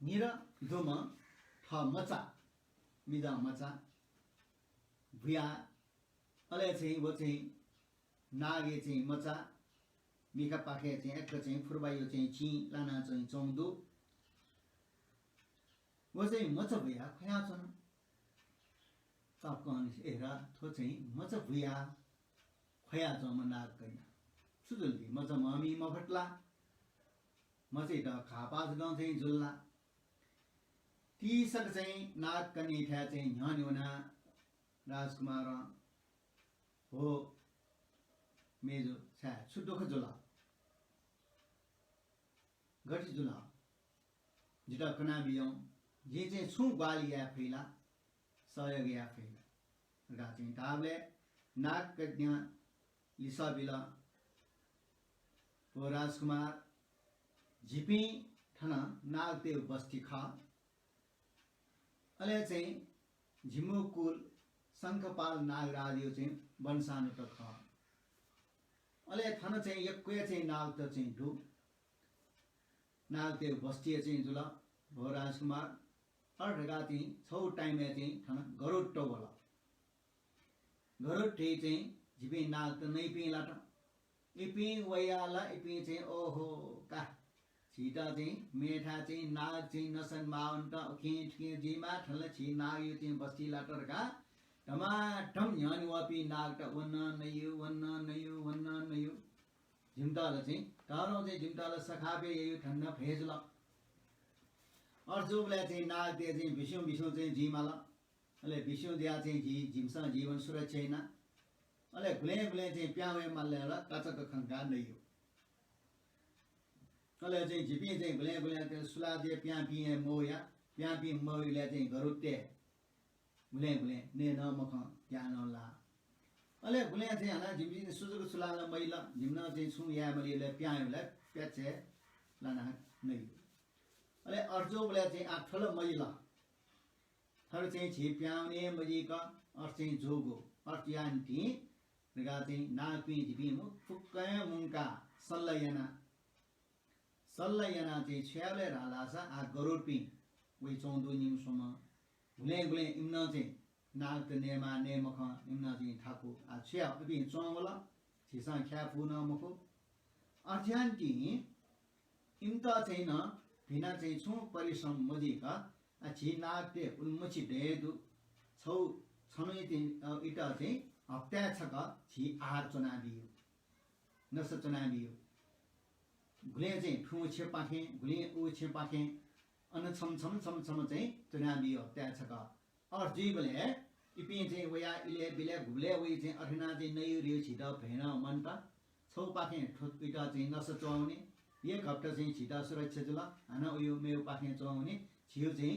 निदँ दुम्ह थः मचा, मिजं मचा बुया, अले चाहिँ व चाहिँ नागया चाहिँ मचा, मिखापाखे चाहिँ एक चाहिँ फुर्बायो चाहिँ चिं लाना चाहिँ च्वं दु। व चाहिँ मचा बुया ख्वयाच्वन। तापाकं ए रा, थ्व चाहिँ मचा बुया ख्वयाच्वंम्ह नागकन्या। छु जुल दि? मचा म्हमि मफुत ला? मचाइत घाःपाः जकं चाहिँ जुल ला? तीसक चाहिँ नागकन्याथाय् चाहिँ न्ह्यःने वनाः राजकुमारं, हो मेजु, छाय् छु दुःख जुल? गथे जुल? जितः कनाबियौं, जिं चाहिँ छुं ग्वाहालि याये फइ ला, सहयोग याये फइ ला? धकाः चाहिँ धाःबलय् नागकन्यां लिसः बिल, भो राजकुमार, झीपिं थन नागतय् बस्ती खः। अले चाहिँ झिम्ह कुल शंखपाल नागराजयो चाहिँ वंशानुत खः। अले थन चाहिँ यक्व चाहिँ नागत चाहिँ दु। नागतय् बस्ती चाहिँ जुल, भो राजकुमार। अथे धकाः चाहिँ छगू time-य् चाहिँ थन गरुड वल। गरुड थें चाहिँ झीपिं नागत नइपिं लात। इपिं वयाः ला इपिं चाहिँ ओहो का, झीत चाहिँ मेथाय् चाहिँ नाग चाहिँ नसा मावन्त उखें थुखें जुइमा, थन ला झी नागयु चाहिँ बस्ती लात धकाः धमाधम न्ह्यःने वःपिं नागत वन्न नयु, वन्न नयु, वन्न नयु। झिमत ला चाहिँ तःधं चाहिँ झिमत ला सखापे ययु धन्न भ्वय् जुल। अथे जूबलय् चाहिँ नागतय् चाहिँ बिस्युं बिस्युं चाहिँ जुइमाल। अले बिस्युं जुयाः चाहिँ झी, झिमिसं जीवन सुरक्षा याना। अले गुलें गुलें चाहिँ प्यां वये मालय् ला काचक खंकाः नयु। अले चाहिँ झीपिं चाहिँ गुलें गुलें चाहिँ सुलादिया प्यां पिं हे मवया, प्यां पिं मवइलय् चाहिँ गरुडतय् गुलें गुलें नये नं मखं, ज्या नं लाः। अले गुलें चाहिँ हानं झिमपिं सुजुक सुलालं मजिल, झिमनं चाहिँ छुं याये मजिल, प्यां वइबलय् प्याच्छ हे लाना नयु। अले अथे जूबलय् चाहिँ आः थ्व ला मजिल। थ्व ला चाहिँ झी प्यां वने मजिक अथे चाहिँ जूगु, अथे याःनिंतिं धकाः चाहिँ नागपिं झीपिं मु-, फुक्कं मुंकाः सल्लाह याना। सल्लाह यानाः चाहिँ छु यायेबलय् धाल धाःसा आः गरुडपिं वइच्वंगु दु निम्ह स्वम्ह। गुलें गुलें इमिनं चाहिँ नागत नयेमाः नये मखं, इमिनं चाहिँ थाकु। आः छु याये, इपिं च्वंवल, झीसं ख्याये फु नं मखु। अथे याःनिंतिं इमित चाहिँ नं भिना चाहिँ छुं परिश्रम मजुइक, आः झी नागतय् उलिमछि दये दु। छौ छन्हु इति, अ, इत चाहिँ हप्ताय् छकः झी आहार च्वनाबियु, नसा च्वनाबियु। गुलें चाहिँ थुं छेँपाखें, गुलें उ छेँपाखें, अन छम्ह छम्ह छम्ह छम्ह चाहिँ च्वनाबियु हप्ताय् छकः। अथे जुइबलय् इपिं चाहिँ वयाः इलय् बिलय् गुबलय् वइ चाहिँ अथे यानाः चाहिँ नयु रे झीत भ्वय् नं मन्त। छौपाखें थ्व इत चाहिँ नसा च्वंवने, एक हप्ता चाहिँ झीत सुरक्षा जुल। हानं उयु मेउपाखें च्वंवने, झीयु चाहिँ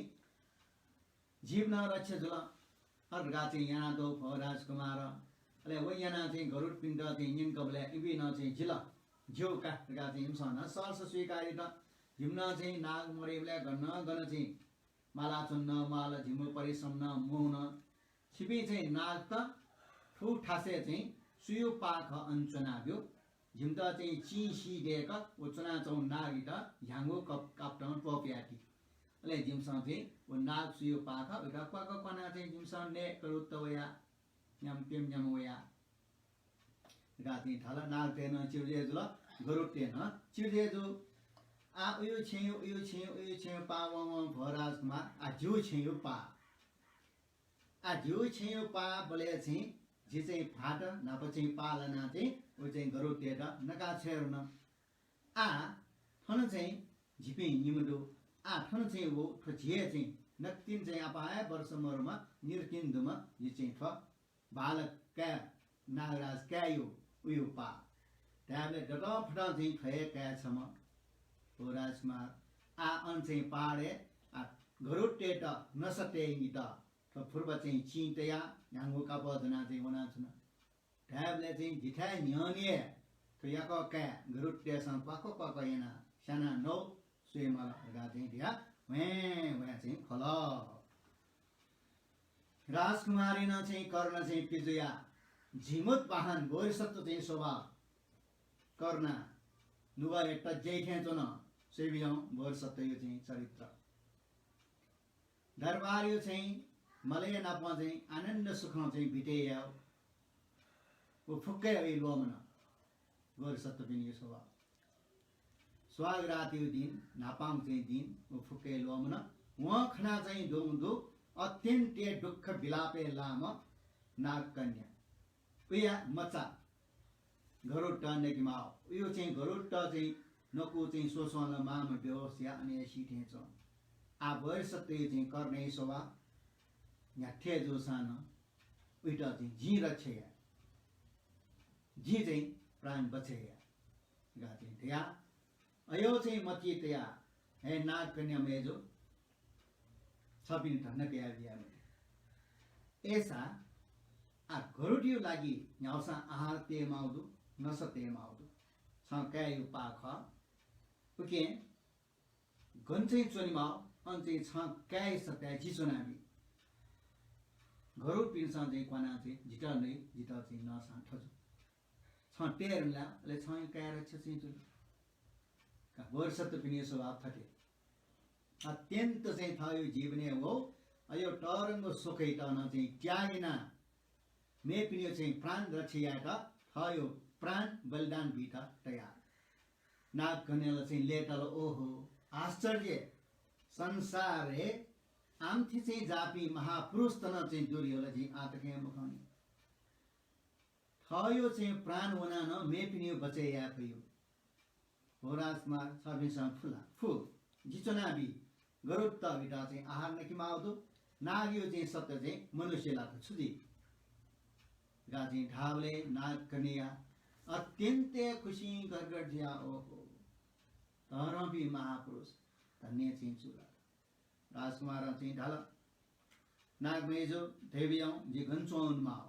जीवन रक्षा जुल। अथे धकाः चाहिँ यानातःगु भो राजकुमार। अले व यानाः चाहिँ गरुडपिन्त चाहिँ न्यंकबलय् इपिं नं चाहिँ जिल, ज्यू का धकाः चाहिँ इमिसं नं सहर्ष स्वीकार यात। जिमिनं चाहिँ नाग मदइबलय् गन गन चाहिँ माला च्वन माल, जिमिगु परिश्रम नं मौन। छिपिं चाहिँ नागत थ्व थासय् चाहिँ सुयु पाः खः अन च्वनाब्यु। जिमित चाहिँ चिं सी दय्क व च्वनाच्वंगु नागइत ह्याउँगु कप-, कापतं त्वपुयाति। अले जिमिसं चाहिँ व नाग सुयु पाः खः, उइत क्वाक क्वानाः चाहिँ जिमिसं नये गरुडत वया न्याम प्यम न्याम वया धकाः चाहिँ धाल। नागतय् नं चिर्जय जुल, गरुडतय् नं चिर्जय जु। आः उयु छेँयु, उयु छेँयु, उयु छेँयु पाः वं वं भो राजकुमार, आः जिगु छेँयु पाः। आः जिगु छेँयु पाः बलय् चाहिँ जि चाहिँ भाःत न्हापा चाहिँ पाः लानाः चाहिँ व चाहिँ गरुडतय्त नका छ्वये धुन। आः थन चाहिँ जिपिं निम्ह दु। आः थन चाहिँ व थ्व झिए चाहिँ नकतिनि चाहिँ आपाः हे वर्ष मरुम्ह, निरतिनि दुम्ह जि चाहिँ थ्व बालक काय्, नागराज काय्‌यु उयु पाः। धायेबलय् दतं फतं चाहिँ थ्व हे काय् छम्ह। भो राजकुमार, आः अन चाहिँ पहाडय्, आः गरुडतय्त नसा तयेनित थ्व फुर्बा चाहिँ चिं तयाः ह्याउँगु कापः ज्वनाः चाहिँ वनाच्वन। धायेबलय् चाहिँ जिथाय् न्ह्यःने हे थ्व याकः काय् गरुडतय्सं क्वाक क्वाक यानाः स्यानाः नौ स्वये माल धकाः चाहिँ धयाः ह्वाँय् ह्वाँय् चाहिँ ख्वल। राजकुमारया नं चाहिँ कर्ण चाहिँ पिजुया, झिंगुत वाहन, बोधिसत्व चाहिँ स्वभाव। कर्ण नुगः हे तज्याइ थें च्वन, स्वयाबिज्याहुँ बोधिसत्वया चाहिँ चरित्र। दरबारयु चाहिँ मलय नाप चाहिँ आनन्द सुखं चाहिँ बिते यायेगु। व फुक्क हे वइ ल्वःमन। बोधिसत्वपिनिगु स्वभाव। सुहाग रातयु दिं, न्हापांगु चाहिँ दिं, व फुक्क हे ल्वःमन। वं खना चाहिँ द्वंगु दु, अत्यन्त हे दुःख विलापय् लाःम्ह नागकन्या। उया मचा गरुडत नके माः। उयु चाहिँ गरुडत चाहिँ नकु चाहिँ स्वस्वलं माःम्ह बेहोस या अन हे सी थें च्वं। आः बोधिसत्वयु चाहिँ कर्णयु स्वभाव न्ह्याथे जूसां नं उइत चाहिँ जिं रक्षा या। जिं चाहिँ प्राण बचय् या धकाः चाहिँ धया। अय् चाहिँ मतिइ तया, हे नागकन्या मय्जु, छपिं धन्दा कयाबिया मते। अय्सा आः गरुडयु लागि न्ह्याउसां आहार तये माउ दु, नसा तये माउ दु। छं काय्‌यु पाः खः। उकिं गन चाहिँ च्वने माउ, अन चाहिँ छं काय्‌या सट्टाय् जि च्वनाबी। गरुडपिन्सं चाहिँ क्वानाः चाहिँ जितः नइ, जितः चाहिँ नःसां थजु। छं तये धुन ला, अले छं काय् रक्षा चाहिँ जुल। का बोधिसत्वपिनिगु स्वभाव थथे। अत्यन्त चाहिँ थःयु जीवनय् व अय् तःधंगु सुखइत नं चाहिँ त्याग यानाः मेपिनियो चाहिँ प्राण रक्षा यायेत थःयो प्राण बलिदान बीत तयार। नागकन्याला चाहिँ लय्‌तल। ओहो, आश्चर्य! संसारय् आमथि चाहिँ जाःपिं महापुरुषत नं चाहिँ दुर ह्यल जिं आः तकं मखंनि। थःयो चाहिँ प्राण वनाः नं मेपिनियो बचय् याये फइयो। हो राजकुमार, छपिंसं फु ला? फु, जि च्वनाबी। गरुडतय्‌त चाहिँ आहार नके माःगु दु। नागयो चाहिँ सत्ता चाहिँ मनुष्य लात छु जुइ? धकाः चाहिँ धाःबलय् नागकन्या अत्यन्त हे खुसिं गदगद जुया। ओहो, तःधंपिं महापुरुष, धन्य चाहिँ छु ला। राजकुमारं चाहिँ धाल, नागमय्‌जु, धयाबिज्याहुँ, जि गन च्वंवने माः।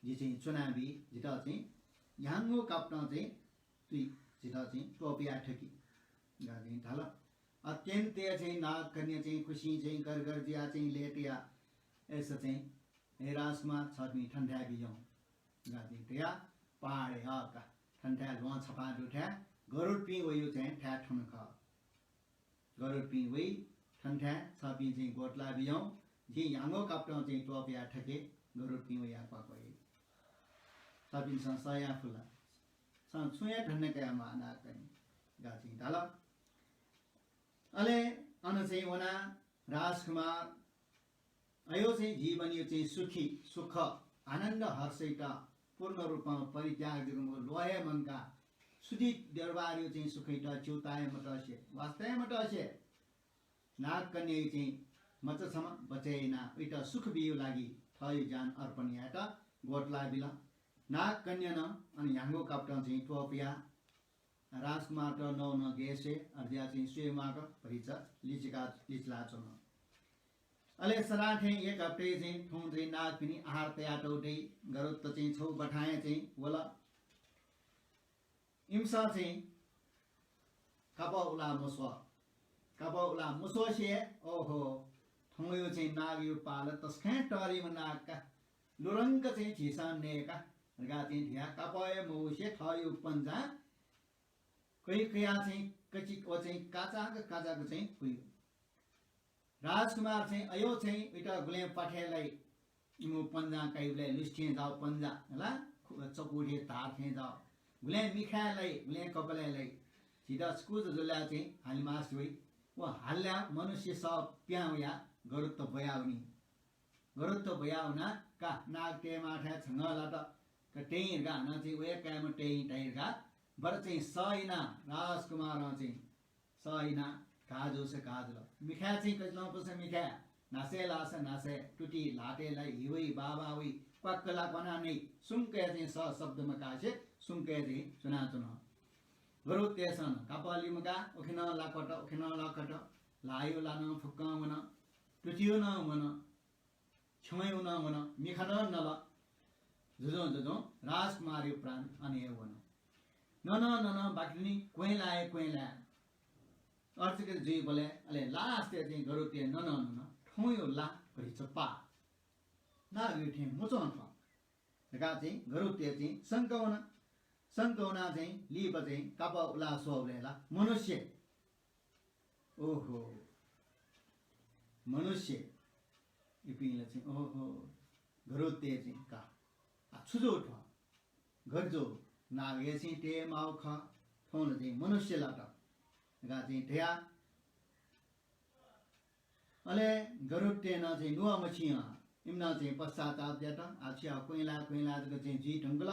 जि चाहिँ च्वनाबी, जितः चाहिँ न्ह्यागु कापतं चाहिँ तुइ, जितः चाहिँ त्वपुया थकि। धकाः चाहिँ धाल। अत्यन्त हे चाहिँ नागकन्या चाहिँ खुसिं चाहिँ गदगद जुया चाहिँ लय्‌तया। अय्‌सा चाहिँ, हे राजकुमार, छपिं थन थाय् बिज्याहुँ। धकाः चाहिँ तया पहाडय् हःका थन थाय् ल्वहं छपाः दुथाय् गरुडपिं वइयो चाहिँ थाय् थन खः। गरुडपिं वइ, थन थाय् छपिं चाहिँ ग्वतुला बिज्याहुँ, जिं न्ह्यागु कापतं चाहिँ त्वपुया थके। गरुडपिं वया क्वाक वइ। छपिंसं सह याये फु ला? छं छुं हे धन्य कया म्वाः नागकन्या। धकाः चाहिँ धाल। अले अन चाहिँ वना राजकुमार अयो चाहिँ जीवनयो चाहिँ सुखी, सुख, आनन्द हर्षइत पूर्ण रूपं परित्याग जूगु ल्वहं हे मंकाः सुधि दरबारयो चाहिँ सुखइत च्यूताये मतसे, वास्ताये मतसे नागकन्यायो चाहिँ मचा छम्ह बचय् यानाः उइत सुख बियो लागि थःयो ज्यान अर्पण यायेत ग्वतुला बिल। नागकन्यां नं अन ह्यागु कापतं चाहिँ त्वपुया राजकुमारत नवं नं गय् स्वये, अज्याःगु चाहिँ स्वये म्वाःक भतिचा लिचिका, लिचिलाच्वन। अले सदां थें एक हप्ताय् चाहिँ थौं चाहिँ नागपिनि आहार तयातःगु दइ। गरुडत चाहिँ छगू बथांया चाहिँ वल। इमिसं चाहिँ कापः उला मस्वः। कापः उला मस्वसे, ओहो, थौंयो चाहिँ नागयो पाल तसकं तःधिम्ह नाग का, लुधंक चाहिँ झीसं नये का धकाः चाहिँ धया कापः हे मवसे थःयो पन्जां कयाः कयाः चाहिँ कचिक व चाहिँ काचाक काचाक चाहिँ पुइयो। राजकुमार चाहिँ अयो चाहिँ उइत गुलें प्वाथय् लाइ, इमिगु पन्जां काइबलय् लुसिथें जाव पन्जा हला, खु-, चकु थें धार थें जाव। गुलें मिखाय् लाइ, गुलें कपालय् लाइ। झीत छकू जुजुल्या चाहिँ हाले मास्ति वइ। व हाल्या मनुष्य सः पिहां वया गरुडत ब्वयावनी। गरुडत ब्वयावना का नाग तयेमाःथाय् छंगः लात। का तयें धकाः हानं चाहिँ वये कायेमा तयें धाइ धकाः बरु चाहिँ सः यानाः राजकुमारं चाहिँ सः यानाः घाः जूसा घाः जुल। मिखाय् चाहिँ कचिलं पुसा मिखाय्, न्हासय् लाःसा न्हासय्, तुति ल्हातय् लाइ, हिवइ, बाबा वइ, क्वाक्क ला क्वाना नइ, सुंकय् चाहिँ सः शब्द मकासे सुंकय् चाहिँ च्वनाच्वन। गरुडतय्‌सं नं कापः लिमगाः, उखे नं लाक्वत, उखे नं लाक्वत, ल्हाःयो ला नं फुक्कं वन, तुतियो नं वन, छ्यमय् वन वन, मिखा नं नल। जुजुं जुजुं राजकुमारयो प्राण अन हे वन। ननं ननं बाकि दुनि क्वँय् लाये क्वँय् लाये। अर्चक जुइबलय् अले last-य् चाहिँ गरुडतय् ननं नन थौंयो ला भतिचा पाः। नागयो थें मुचं थ्व धकाः चाहिँ गरुडतय् चाहिँ शंका वन। शंका वनाः चाहिँ लिपा चाहिँ कापः उला स्वःबलय् ला मनुष्य। ओहो, मनुष्य। इपिं ला चाहिँ, ओहो, गरुडतय् चाहिँ का। आ, छु जू थ्व? गथे जू? नागया चाहिँ तये माःगु खः। थौं ला चाहिँ मनुष्य लात धकाः चाहिँ धया। अले गरुडतय् नं चाहिँ नुगः मछिं हं। इमिनं चाहिँ पश्चाताप यात। आ, छु याये, क्वँय् लाये क्वँय् लाये जक चाहिँ जुइ धुंकल।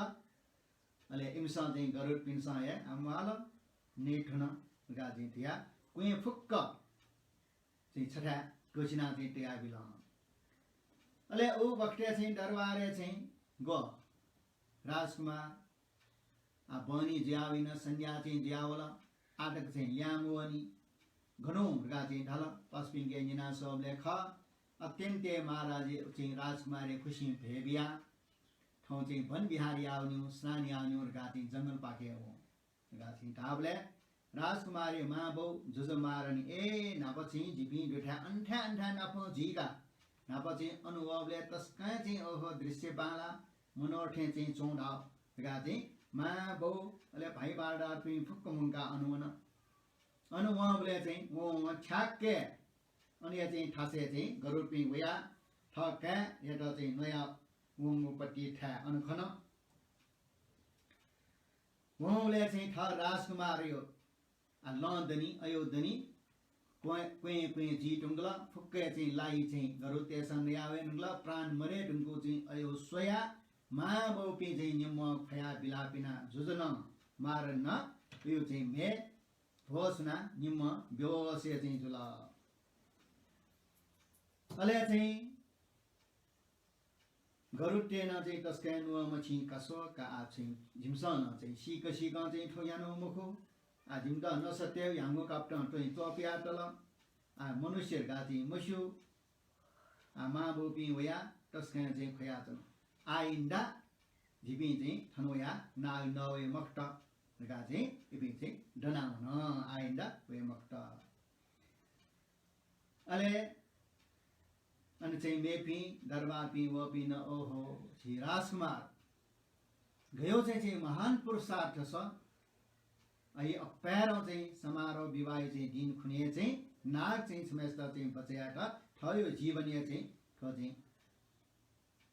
अले इमिसं चाहिँ गरुडपिन्सं हे आम्वाल, नये थन धकाः चाहिँ धया क्वँय् फुक्क चाहिँ छथाय् क्वछिनाः चाहिँ तयाबिल। अले उ बखतय् चाहिँ दरबारय् चाहिँ ग्व राजकुमार, आ, बहनी जुयावइन, संध्या चाहिँ जुयावल, आः तक चाहिँ ल्याः मवनी। गन हुँ धकाः चाहिँ धाल, पासापिन्के न्यना स्वःबलय् खः। अत्यन्त हे महाराज चाहिँ राजकुमारया खुसिं भय बियाः थौं चाहिँ वन विहार यावन्यु, स्नान यावन्यु धकाः चाहिँ जंगलपाखे वं धकाः चाहिँ धाःबलय् राजकुमारया मांबौ जुजु महारानी, ए, न्हापा चाहिँ जिपिं दुथाय् अन्थाय् अन्थाय् नापं जुइका। न्हापा चाहिँ अन वःबलय् तसकं चाहिँ ओहो दृश्य बांला, मनोहर थें चाहिँ च्वं धाः धकाः चाहिँ मांबौ अले भाइ बारदारपिं फुक्क मुंकाः अन वन। अन वंबलय् चाहिँ वं वं ठ्याक्कै अनया चाहिँ थासय् चाहिँ गरुडपिं वयाः थः काय्‌यात चाहिँ नया वंगु पति थाय् अन खन। वंबलय् चाहिँ थः राजकुमारयो आ, लं दनि, अय् दनि, क्वँय्, क्वँय्, क्वँय् जुइ धुंकल, फुक्कय् चाहिँ लाइ चाहिँ गरुडतय्सं नया वये धुंकल, प्राण मरे धुंकूगु चाहिँ अय् स्वयाः मांबौपिं चाहिँ निम्ह ख्वया बिलाप याना जुजुनं मारन अय् चाहिँ म्हे भ्वसुना निम्ह बेहोसय् चाहिँ जुल। अले चाहिँ गरुडतय् नं चाहिँ तसकं नुगः मछिं का स्व का, आ चाहिँ जिमिसं नं चाहिँ सीक सीकं चाहिँ थ्व यानागु मखु। आ जिमित नसत्य ह्याउँगु कापतं थ्व चाहिँ त्वपुया तल। आ मनुष्य धकाः चाहिँ मस्यू। आ मांबौपिं वयाः तसकं चाहिँ ख्वयाच्वन। आइन्दा जिपिं चाहिँ थन वयाः नाग नवये मखुत धकाः चाहिँ इपिं चाहिँ दना वन। आइन्दा वये मखुत। अले अन चाहिँ मेपिं दरबारपिं वःपिं नं, ओहो, झी राजकुमार गयो चाहिँ, चाहिँ महान पुरुषार्थ स। अय् अप्वय् चाहिँ समारोह विवाहया चाहिँ दिन खुन्हु चाहिँ नाग चाहिँ छम्हय्सित चाहिँ बचय् यायेत थःयो जीवनया चाहिँ थ्व चाहिँ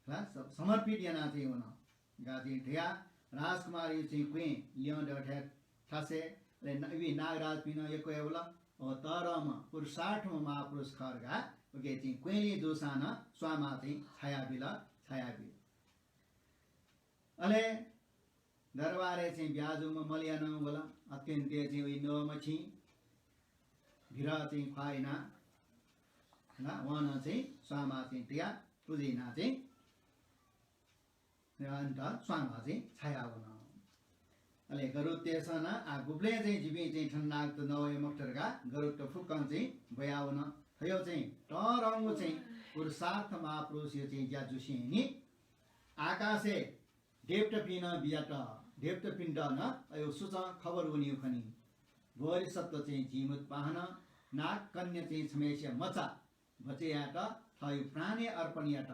ला स-, समर्पित याना चाहिँ वन। गा चाहिँ धया राजकुमारयो चाहिँ क्वँय् ल्यं दथाय् थासय्, अले न-, इमि नागराजपिं नं यक्व हे वल। अ, तःधंम्ह पुरुषार्थम्ह महापुरुष खः धकाः उके चाहिँ क्वँय् लिं जूसां नं स्वांमा चाहिँ छाया बिल, छाया बिल। अले दरबारय् चाहिँ ब्याहा जूम्ह मलया नं वल। अत्यन्त हे चाहिँ उइ नुगः मछिं भिर चाहिँ ख्वाः यानाः ला वं नं चाहिँ स्वांमा चाहिँ तयाः पुजा यानाः चाहिँ अनन्त स्वांमा चाहिँ छाया वन। अले गरुडतय्सं नं आ गुबलें चाहिँ जिपिं चाहिँ थन नागत नवये मखुत धकाः गरुडत फुक्कं चाहिँ ब्वया वन। थयो चाहिँ तःधंगु चाहिँ पुरुषार्थ महापुरुषयो चाहिँ ज्या जुसेंनि आकाशय् देवतापिं नं बियात। देवतापिन्त नं अयो सुचं खबर वनीगु खनी। बोधिसत्व चाहिँ जीमूतवाहन नागकन्या चाहिँ छम्हय्सिया मचा बचय् यायेत थःयो प्राण हे अर्पण यात।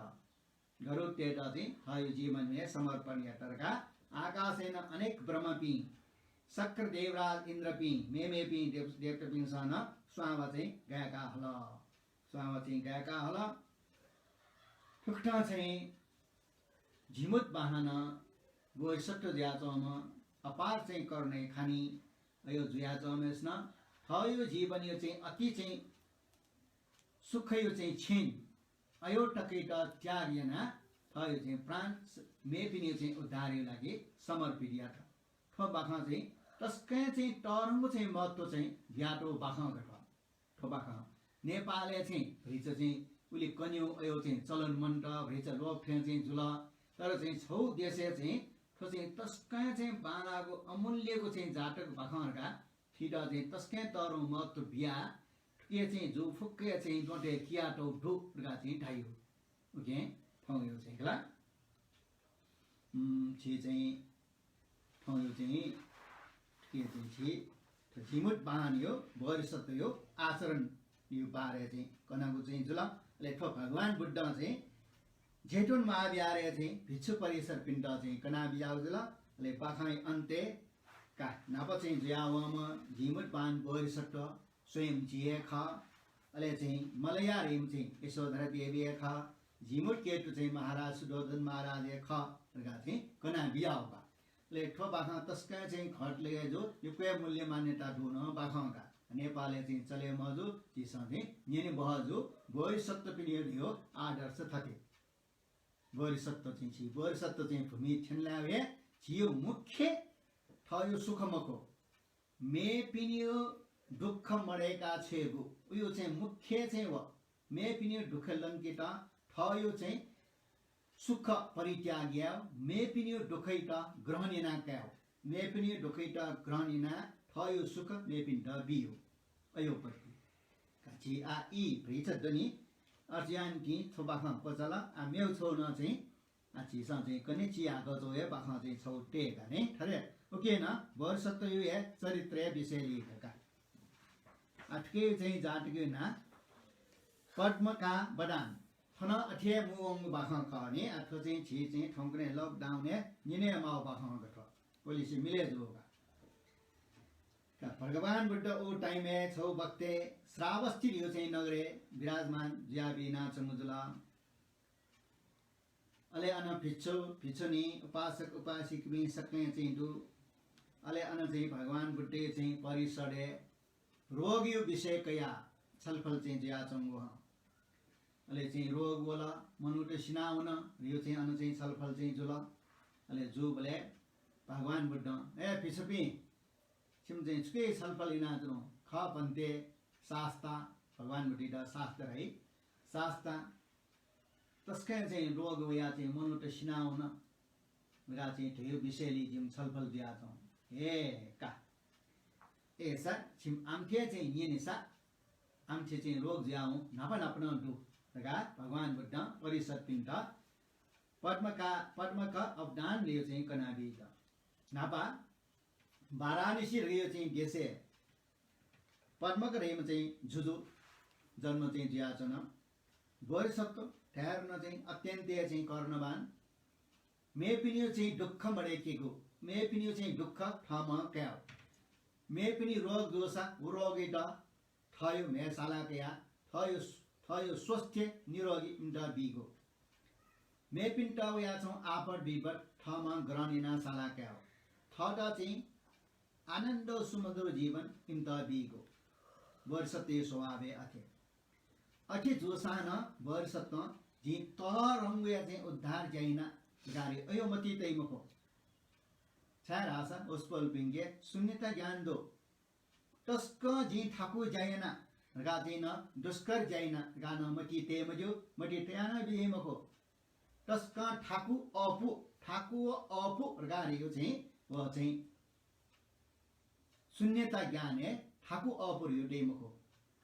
गरुडतय्त चाहिँ थःयो जीवन हे समर्पण यात धकाः आकाशय् नं अनेक ब्रह्मपिं, शक्र देवराज इन्द्रपिं, मेमेपिं देव-, देवतापिन्सं नं स्वांवा चाहिँ गाय्का हल। स्वांवा चाहिँ गाय्का हल। थुकथं चाहिँ जीमूतवाहन बोधिसत्व जुयाच्वंम्ह अपार चाहिँ करुणया खानि अयो जुयाच्वंम्हय्सिनं थःयो जीवनयो चाहिँ अति चाहिँ सुखयो चाहिँ क्षण अयो तकयात त्याग यानाः थःयो चाहिँ प्राण स-, मेपिनियो चाहिँ उद्धारयो लागि समर्पित यात। थ्व बाखं चाहिँ तसकं चाहिँ तःधंगु चाहिँ महत्व चाहिँ बियातःगु बाखं खः थ्व। थ्व बाखं नेपालय् चाहिँ भतिचा चाहिँ उलि कन्यौ अयो चाहिँ चलन मन्त, भतिचा लोप थें चाहिँ जुल। तर चाहिँ छौ देशय् चाहिँ थ्व चाहिँ तसकं चाहिँ बांलाःगु अमूल्यगु चाहिँ जातक बाखं धकाः थुइत चाहिँ तसकं तःधंगु महत्व बियाः थुके चाहिँ जू फुक्कया चाहिँ द्वँतय् कियातःगु दु धकाः चाहिँ धाइयो। उकिं थौंयो चाहिँ खला। उम्, झी चाहिँ थौंयो चाहिँ थुके चाहिँ झी थ्व जीमूतवाहनयो बोधिसत्वयो आचरणयो बारे चाहिँ कनागु चाहिँ जुल। अले थ्व भगवान बुद्धं चाहिँ जैतून महाविहारय् चाहिँ भिक्षु परिषदपिन्त चाहिँ कनाबियागु जुल। अले बाखंया अन्त्यय् का न्हापा चाहिँ जुयावंम्ह जीमूतवाहन बोधिसत्व स्वयं झी हे खः। अले चाहिँ मलया ह्रीम्ह चाहिँ यशोधरा देवी हे खः। जीमूतकेतु चाहिँ महाराज शुद्धोदन महाराज हे खः धकाः चाहिँ कनाबियागु बा। अले थ्व बाखं तसकं चाहिँ घटलय् जू, यक्व हे मूल्य मान्यता दुगु नं बाखं का। नेपालय् चाहिँ चले मजू, झीसं चाहिँ न्यने बहःजू। बोधिसत्वपिनियो धयो आदर्श थथे। बोधिसत्व चाहिँ छि, बोधिसत्व चाहिँ भूमि थ्यंलाः हे झीयो मुख्य थःयो सुख मखु। मेपिनियो दुःख मदय्का छ्वयेगु, उयो चाहिँ मुख्य चाहिँ व। मेपिनियो दुःख लंकेत थःयो चाहिँ सुख परित्याग यायेगु, मेपिनियो दुःखयात ग्रहण याना कायेगु। मेपिनियो दुःखयात ग्रहण यानाः थःयो सुख मेपिन्त बियेगु। अयो पद्धति। का झी आ ई भतिचा दनि, अथे यानाः थ्व बाखं क्वचाल, आ मेगु छौ नं चाहिँ आ, झीसं चाहिँ कन्हय् चिहाकःगु हे बाखं चाहिँ छौ तये का नि, थथे। उकिं नं बोधिसत्वयो हे चरित्रया विषय लिइ का। आ, थुके चाहिँ जातकयो नां पद्मका बदान। थन अथे हे मुवंगु बाखं खः नि। आ, थ्व चाहिँ झी चाहिँ थौंकन्हय् lockdown-य् न्यने माःगु बाखं खः थ्व। पोलिसी मिले जूगु का। का भगवान बुद्ध उ time-य् छौ वखतय् श्रावस्ती धयो चाहिँ नगरय् विराजमान जुयाबिनाच्वंगु जुल। अले अन भिक्षु भिक्षुणी उपासक उपासिकापिं सकलें चाहिँ दु। अले अन चाहिँ भगवान बुद्धया चाहिँ परिसरय् रोगया विषय कयाः छलफल चाहिँ जुयाच्वंगु हं। अले चाहिँ रोग वल, मनूत सिनावन, यो चाहिँ अन चाहिँ छलफल चाहिँ जुल। अले जूबलय् भगवान बुद्धं, "ए भिक्षुपिं, छिम चाहिँ छुकी छलफल यानाच्वनागु खः भन्ते?" शास्ता, भगवान बुद्धयात शास्ता धाइ। शास्ता, तसकं चाहिँ रोग वयाः चाहिँ मनूत सिनावन धकाः चाहिँ धयागु विषयलय् जिमिसं छलफल जुयाच्वं। हे का, अय्‌सा छिम आमथे चाहिँ न्यनेसा, आमथे चाहिँ रोग जुयावं न्हापा न्हापा नं दु धकाः भगवान बुद्धं परिषदपिन्त पद्मका पद्मक अवदानलय् चाहिँ कनाबीत। न्हापा वाराणसी धयागु चाहिँ देशय् पद्मक धयाम्ह चाहिँ जुजु जन्म चाहिँ जुयाच्वन। बोधिसत्व धायेधुन चाहिँ अत्यन्त चाहिँ करुणावान। मेपिनिगु चाहिँ दुःख मदय्‌केगु, मेपिनिगु चाहिँ दुःख थःम्हं कायेगु। मेपिनि रोग जूसा व रोगयात थःगु म्ह्याय् साला कयाः थःगु, थःगु स्वस्थ निरोगी इमित बीगु। मेपिन्त वयाच्वंगु आपत विपत थःम्हं ग्रहण यानाः साला कायेगु। थःत चाहिँ आनन्द सुमधुर जीवन इमित बीगु। बोधिसत्वया स्वभाव हे अथे। अथे जूसां नं बोधिसत्वं जिं तःधंगुया चाहिँ उद्धार ज्या याना धकाः अय् मतिइ तइ मखु। छाय्‌धाःसा वसपोलपिन्के शून्यता ज्ञान दु। तसकं जिं थाकु ज्या याना धकाः चाहिँ नं दुष्कर ज्या याना धकाः नं मतिइ तये मज्यू, मतिइ तयाः नं बी हे मखु। तसकं थाकु अःपु, थाकु व अःपु धकाः धइगु चाहिँ व चाहिँ शून्यता ज्ञानय् थाकु अःपु धइगु दइ मखु,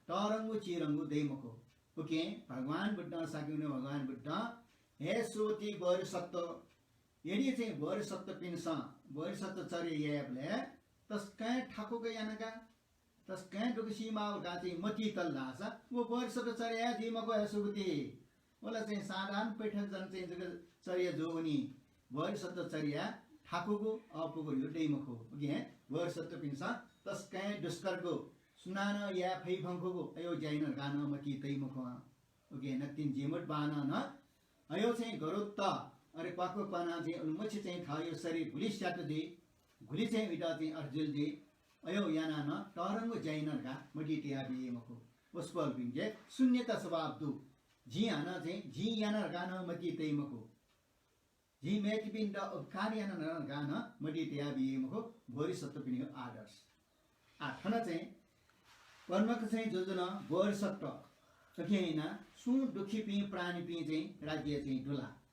तःधंगु चिधंगु दइ मखु। उकिं भगवान बुद्धं, शाक्यमुनि भगवान बुद्धं, हे सुवती बोधिसत्व, यदि चाहिँ बोधिसत्वपिन्सं बोधिसत्व चर्या यायेबलय् तसकं थाकुक याना का, तसकं दुःख सीमाः धकाः चाहिँ मतिइ तल धाःसा व बोधिसत्व चर्या हे जुइ मखु हे सुवती। व ला चाहिँ साधारण पृथक जन चाहिँ जक चर्या जूवनी। बोधिसत्व चर्या थाकुगु अःपुगु धइगु दइ मखु। उकिं बोधिसत्वपिन्सं तसकं दुष्करगु, सुनानं याये फइ फंखुगु अय् ज्या याना धकाः नं मतिइ तइ मखु। उकिं नकतिनि जीमूतवाहनं नं अय् चाहिँ गरुत्त, अले क्वाक्व क्वानाः चाहिँ उलिमछि चाहिँ थःगु शरीर गुलि स्यात जुइ, गुलि चाहिँ उइत चाहिँ अथे जुल जुइ, अय् यानाः नं तःधंगु ज्या याना धकाः मतिइ तयाबी मखु। वसपोलपिन्के शून्यता स्वभाव दु। जिं हानं चाहिँ जिं याना धकाः नं मतिइ तइ मखु। जिं मेपिन्त उपकार याना धकाः नं मतिइ तयाबी मखु, बोधिसत्वपिनिगु आदर्श। आः थन चाहिँ पद्मक चाहिँ जुजुं बोधिसत्व, उकिं यानाः सुं दुःखीपिं प्राणीपिं चाहिँ राज्य चाहिँ दु ला?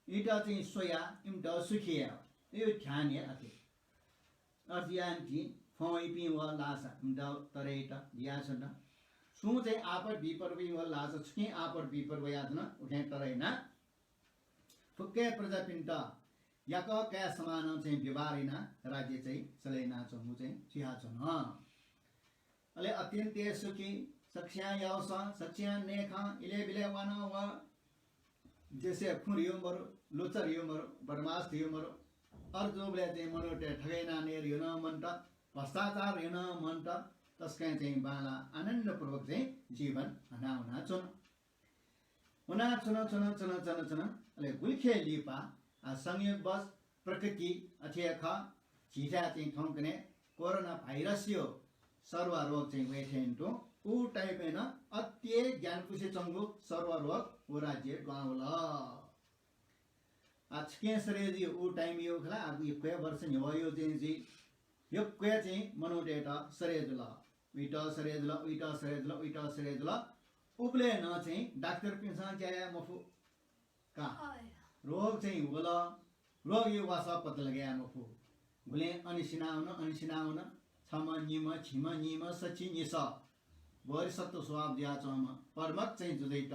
इमित चाहिँ स्वयाः इमित सुखी यायेगु, इमिगु ध्यान हे अथे। अथे यानाः जिं फ्वं वइपिं वल धाःसा इमित तरे यात, बियाछ्वत। सुं चाहिँ आपत विपतपिं वल धाःसा छुकिं आपत विपत वयाच्वन, उकिं तरे यानाः फुक्क प्रजापिन्त याकः काय् समानं चाहिँ व्यवहार यानाः राज्य चाहिँ चले यानाच्वंगु चाहिँ जुयाच्वन। अले अत्यन्त हे सुखी, सकस्यां याउँसं, सकस्यां नयेखं, इलय् बिलय् वानं व देशय् खुँ धइगु मरु, लुच्चा धइगु मरु, बदमास धइगु मरु। अथे जूबलय् चाहिँ मनूतय् ठगय् यानाः नये धइगु नं मन्त, भ्रष्टाचार धइगु नं मन्त, तसकं चाहिँ बांलाः आनन्दपूर्वक चाहिँ जीवन हना वनाच्वन। वनाच्वन, च्वन, च्वन, च्वन, च्वन। अले गुलिखे लिपा, आ, संयोगवश प्रकृति अथे हे खः, झीथाय् चाहिँ थौंकन्हय् कोरोना भाइरसया सर्वरोग चाहिँ वये थें तुं, उ time-य् नं अति हे ग्यानापुसे च्वंगु सर्वरोग व राज्यय् दुहां वल। आ, छुकिं सरे जुइ, उ time-य् खला, आ, यक्व हे वर्ष न्ह्यवया चाहिँ जुइ, यक्व हे चाहिँ मनूतय्त सरे जुल। उइत सरे जुल, उइत सरे जुल, उइत सरे जुल। उबलय् नं चाहिँ डाक्टरपिन्सं ज्या याये मफु का। रोग चाहिँ वल, रोगया वासः पत्ता लगे याये मफु। गुलें अन सिनावन, अन सिनावन, छम्ह, निम्ह, झिम्ह, नीम्ह, सछि, निसः। बोधिसत्व स्वभाव जुयाच्वंम्ह पद्मक चाहिँ जुजुइत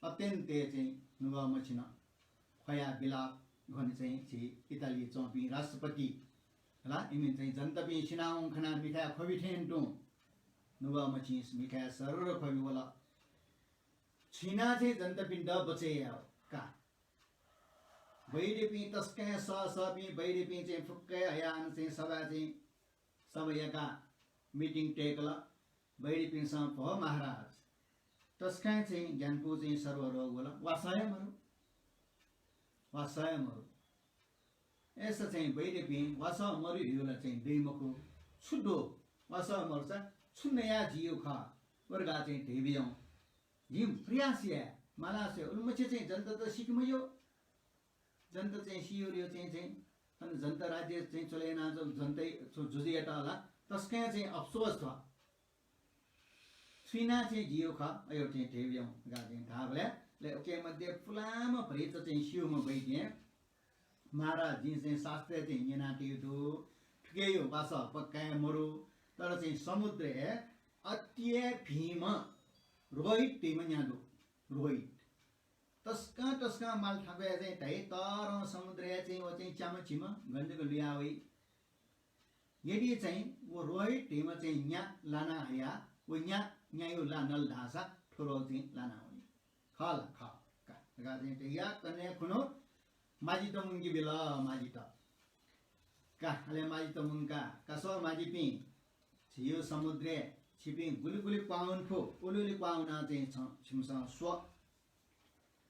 अत्यन्त हे चाहिँ नुगः मछिन। ख्वया बिलाप, घन चाहिँ झी इटाली च्वंपिं राष्ट्रपति हला, इमिं चाहिँ जनतापिं सिनावंगु खनाः मिखाय् ख्वबि थें तुं नुगः मछिं मिखाय् सर्र ख्वबि वल। छु यानाः चाहिँ जनतापिन्त बचय् यायेगु का। वैद्यपिं तसकं सःसःपिं वैद्यपिं चाहिँ फुक्क हे हयाः अन चाहिँ सभा चाहिँ सभा याकाः meeting तय्‌कल। वैद्यपिन्सं, "भो महाराज, तसकं चाहिँ ग्यानापु चाहिँ सर्वरोग वल, वासः हे मरु।" वासः हे मरु। अय्‌सा चाहिँ वैद्यपिं वासः मरु धइगु ला चाहिँ दइ मखु। छु दु? वासः मरुसा छु नया जियु खः? व धकाः चाहिँ धयाबिज्याहुँ। जिं प्रयास याये, मालासे उलिमछि चाहिँ जनतात सिके मज्यू। जनता चाहिँ सियो रे चाहिँ, चाहिँ, अन जनता राज्य चाहिँ च्वले याना जु-, जनतै छु जुजुयात ला तसकं चाहिँ अफसोस थ्व। छुइना चाहिँ जियो खः, अयो चाहिँ धेब्यं गा चाहिँ धाबले, ले उके मध्ये पुलाम भरित चाहिँ सियुम बैद्यं। महाराज, जिं चाहिँ शास्त्र चाहिँ न्यनातियो दु, थुकेयो वासः पक्काय मरु, तर चाहिँ समुद्रय् अतिय भीम रोहित धइम्ह न्या दु। रोहित। तसकं तसकं माल थाकुया चाहिँ धै तरं समुद्रया चाहिँ व चाहिँ च्याम्ह झिम्ह गन जक लुया वइ। यदि चाहिँ व रोहित धइम्ह चाहिँ न्या लाना हया, व न्या, न्यायु ला नल धाःसा थ्व रोग चाहिँ लाना वनी। खः ला? खः। का, का चाहिँ धया कन्हय् खुन्हु माझित मुंके बिल, माझित। का, अले माझित मुंका, का स्व माझिपिं, झियो समुद्रय् छिपिं गुलि गुलि क्वाउन फु, उलि उलि क्वाउना चाहिँ छ, छिमिसं स्व।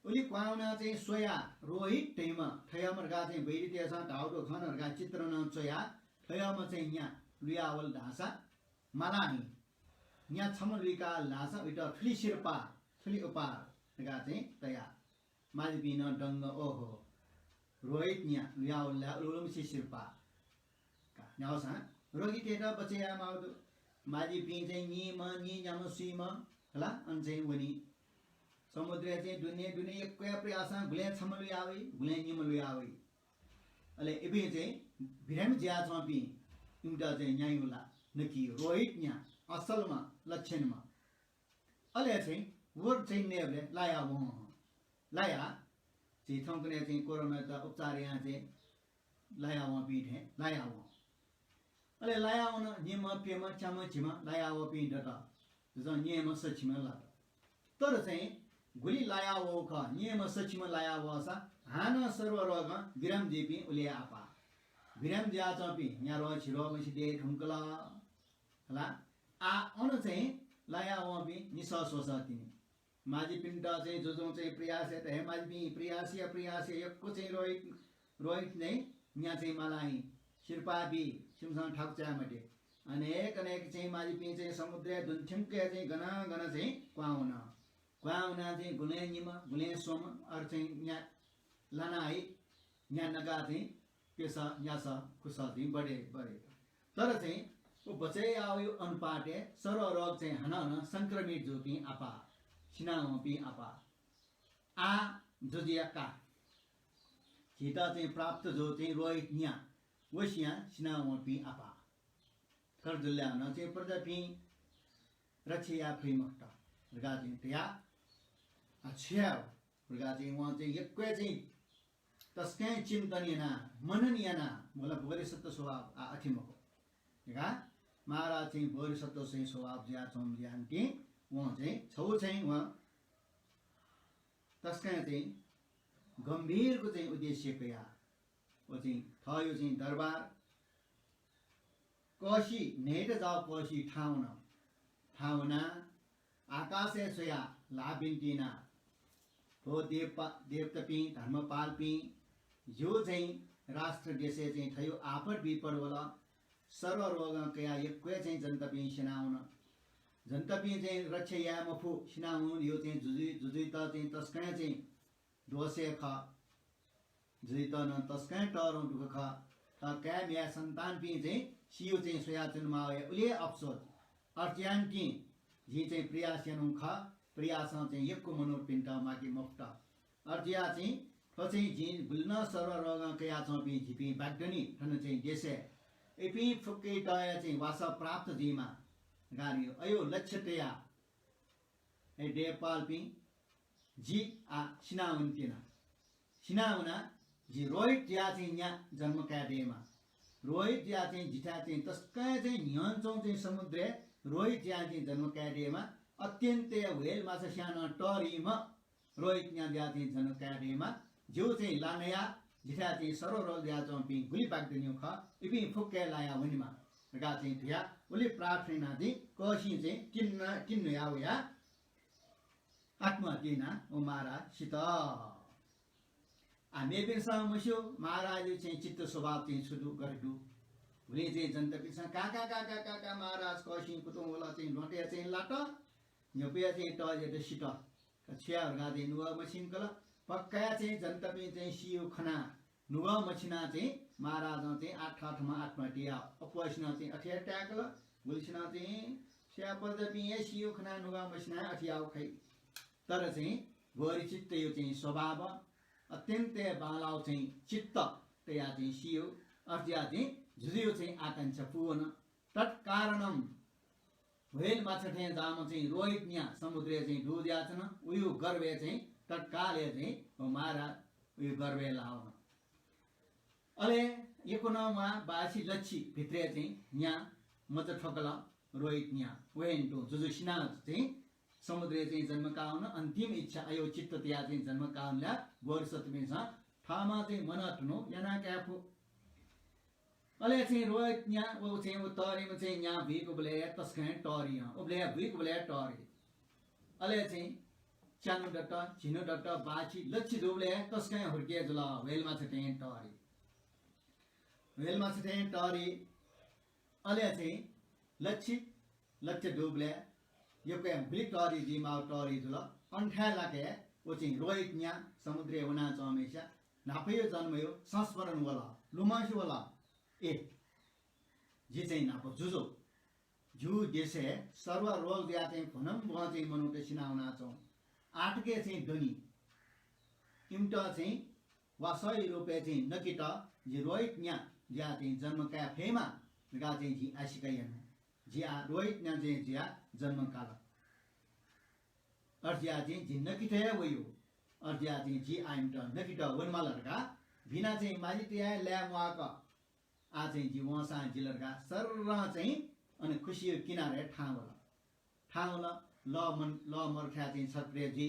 उलि क्वाउना चाहिँ स्वया रोहित धइम्ह थयम्ह धकाः चाहिँ बैदितय्‌सं धाउ दु खन धकाः चित्र नं च्वया थयम्ह चाहिँ न्या लुया वल धाःसा माला हि। न्या छम्ह लुइका धाःसा उइत थुलि सिरपाः, थुलि उपार धकाः चाहिँ तया। माझिपिं नं दंग, ओहो, रोहित न्या लुया वल ला, उलुलुमछि सिरपाः। का, न्याउसां रोगीतय्‌त बचय् याये माउ दु। माझिपिं चाहिँ नीम्ह, नीन्याम्ह, स्वीम्ह हला, अन चाहिँ वनी। समुद्रय् चाहिँ दुने दुने यक्वया प्रयासं गुलें छम्ह लुया वइ, गुलें निम्ह लुया वइ। अले इपिं चाहिँ बिरामी जुयाच्वंपिं इमित चाहिँ न्यायु ला नकी रोहित न्या असलम्ह लक्षणम्ह। अले चाहिँ वर चाहिँ नयेबलय् लाया वं। लाया झी थौंकन्हय् चाहिँ कोरोनायात उपचार यां चाहिँ लाया वंपिं थें लाया वं। अले लाया वन निम्ह, प्यम्ह, च्याम्ह, झिम्ह लाया वःपिं दत। जं निम्ह, सछिम्ह लात। तर चाहिँ गुलि लाया वः खः, निम्ह, सछिम्ह लाया वःसा हानं सर्व रोगं बिराम जुइपिं उलि आपाः। बिराम जुयाच्वंपिं न्या रोग, झि रोग मछि दये धुंकल। हला, आ अन चाहिँ लाया वंपिं निसः स्वसः तिनि। माझिपिन्त चाहिँ जुजुं चाहिँ प्रयास यात, हे माझिपिं, प्रयास या, प्रयास या, यक्व चाहिँ रोहित, रोहित चाहिँ न्या चाहिँ माला हि। सिरपाः बी, छिमिसं थाकु चाये मते। अनेक अनेक चाहिँ माझिपिं चाहिँ समुद्रय् दुने थ्यंक चाहिँ गन गन चाहिँ क्वां वन। क्वां वनाः चाहिँ गुलें निम्ह, गुलें स्वम्ह, अले चाहिँ न्या लाना है, न्या नकाः चाहिँ प्यसः, न्यासः, खुसः चाहिँ बढे, बढे। तर चाहिँ व बचय् याःगु अनुपातय् सर्व रोग चाहिँ हानं हानं संक्रमित जूपिं आपाः, सिनावंपिं आपाः। आ जुजुया का, झीत चाहिँ प्राप्त जूगु चाहिँ रोहित न्या, व सियां सिनावंपिं आपाः। थर जुल्याः नं चाहिँ प्रजापिं रक्षा याये फइ मखुत धकाः चाहिँ धया। आ, छु याये धकाः चाहिँ वं चाहिँ यक्व चाहिँ तसकं चिन्तन याना, मनन याना, वला बोधिसत्व स्वभाव आ अथे मखु। धकाः महाराज चाहिँ बोधिसत्व चाहिँ स्वभाव जुयाच्वंगु यान्ति वं चाहिँ छगू चाहिँ वं तसकं चाहिँ गम्भीरको चाहिँ उद्देश्य कया। व चाहिँ थःयो चाहिँ दरबार कःसि न्हय्‌त जाःगु कःसि थाहां वन। थाहां वनाः आकाशय् स्वयाः ल्हाः बिन्ति याना, भो देवपा-, देवतापिं, धर्मपालपिं, जिगु चाहिँ राष्ट्र देशय् चाहिँ थयो आपत विपत वल, सर्व रोगं कयाः यक्व चाहिँ जनतापिं सिनावन। जनतापिं चाहिँ रक्षा याये मफु, सिनावंगु यो चाहिँ जुजुइ-, जुजुइत चाहिँ तसकं चाहिँ दोषय् खः। जुजुइत नं तसकं तःधंगु दुःख खः। थः काय् म्ह्याय् सन्तानपिं चाहिँ सियो चाहिँ स्वयाच्वनेमाः वया उलि हे अफसोस। अथे यान्तिं जिं चाहिँ प्रयास यानागु खः, प्रयासं चाहिँ यक्व मनूतपिन्त माके मफुत। अथे जुयाः चाहिँ थ्व चाहिँ जिं गुलि नं सर्व रोगं कयाच्वंपिं झीपिं बागदनि थन चाहिँ देशय् इपिं फुक्कय्‌तया चाहिँ वासः प्राप्त जुइमा धकाः अयो लक्ष्य तयाः हे देवपालपिं, जि आ सिनावने त्यना। सिनावना जि रोहित जुयाः चाहिँ न्या जन्म काये दयेमा। रोहित जुयाः चाहिँ जिथाय् चाहिँ तसकं चाहिँ न्ह्यःने च्वंगु चाहिँ समुद्रय् रोहित जुयाः चाहिँ जन्म काये दयेमा। अत्यन्तया ह्वेल माछा स्यां नं तःधीम्ह रोहित न्या जुयाः चाहिँ जन्म काये दयेमा। जिगु चाहिँ ला नयाः जिथाय् चाहिँ सर्व रोग जुयाच्वंपिं गुलि बागदनिगु खः, इपिं फुक्कय् लाया वनेमा धकाः चाहिँ धया उलि प्रार्थना यानादी। कःसिं चाहिँ तिन्न, तिन्हुया वया आत्महत्या याना व महाराज सित। आ, मेपिन्सं मस्यू, महाराजया चाहिँ चित्त स्वभाव चाहिँ छु दु, गथे दु। उलि चाहिँ जनतापिन्सं का का का का का का महाराज कःसिं कुतुं वल चाहिँ ल्वातय् चाहिँ लात, न्ह्यपुया चाहिँ तःजियात सित। का छु याये धकाः चाहिँ नुगः मछिंकल। पक्का चाहिँ जनतापिं चाहिँ सियो खना नुगः मछिना चाहिँ महाराजं चाहिँ आठ आठमा आत्महत्या याः। अप्वःसिनं चाहिँ अथे हे ताय्‌कल, गुलिसिनं चाहिँ स्याः प्रजापिं हे सियो खना नुगः मछिना अथे याः खइ। तर चाहिँ बहरी चित्तयो चाहिँ स्वभाव अत्यन्तय् बांलाउ चाहिँ चित्त तया चाहिँ सियो, अथे जुयाः चाहिँ जुजुयो चाहिँ आकांक्षा पूवन। तत्कारणं ह्वेल माछा थें जाःम्ह चाहिँ रोहित न्या समुद्रय् चाहिँ डुब जुयाच्वन। उयो गर्भय् चाहिँ तत्कालय् चाहिँ व महाराज उयो गर्भय् लावन। अले यक्व नं म्वाः बाछि लच्छि भित्रय् चाहिँ न्या मचा थ्वकल रोहित न्या। व हे तुं जुजु सिनाः चाहिँ समुद्रय् चाहिँ जन्म काः वन। अन्तिम इच्छा अयो चित्त तया चाहिँ जन्म काः वनला बोधिसत्वपिन्सं थःम्हं चाहिँ मन धुनु याना काये फु। अले चाहिँ रोहित न्या व चाहिँ व तःरिम्ह चाहिँ न्या बुइकूबलय् तसकं तःरि हं। उबलय् बुइकूबलय् तःरि। अले चाहिँ च्यान्हु दत, झिन्हु दत, बाछि लच्छि दुबलय् तसकं हुर्के जुल, ह्वेल माछा थें तःरि। ह्वेल माछा थें तःरि। अले चाहिँ लच्छि लच्छि दुबलय् यक्व हे गुलि तःरि जुइमाः तःरि जुल। अन थाय् लाके व चाहिँ रोहित न्या समुद्रय् वनाच्वंम्हस्या न्हापायो जन्मयो संस्मरण वल, लुमंसे वल। ए, जि चाहिँ न्हापा जुजु। जिगु देशय् सर्व रोग जुयाः चाहिँ भनंभनं चाहिँ मनूत सिना वनाच्वं। आःतक चाहिँ दनि। इमित चाहिँ वासःया रूपय् चाहिँ नकित जि रोहित न्या जुयाः चाहिँ जन्म काये फयेमा धकाः चाहिँ जिं आशिका याना। जि आः रोहित न्या चाहिँ जुयाः जन्म काल। अथे जुयाः चाहिँ जि नकित हे वयो। अथे जुयाः चाहिँ जि आः इमित नकित वनेमाल धकाः भिना चाहिँ माजितया लाय् म्वाःक आः चाहिँ जि वंसां जिल धकाः सर्रं चाहिँ अन खुसियो किनारय् थाहां वल। थाहां वल, लः मन, लः मरुथाय् चाहिँ छटपटे जुइ,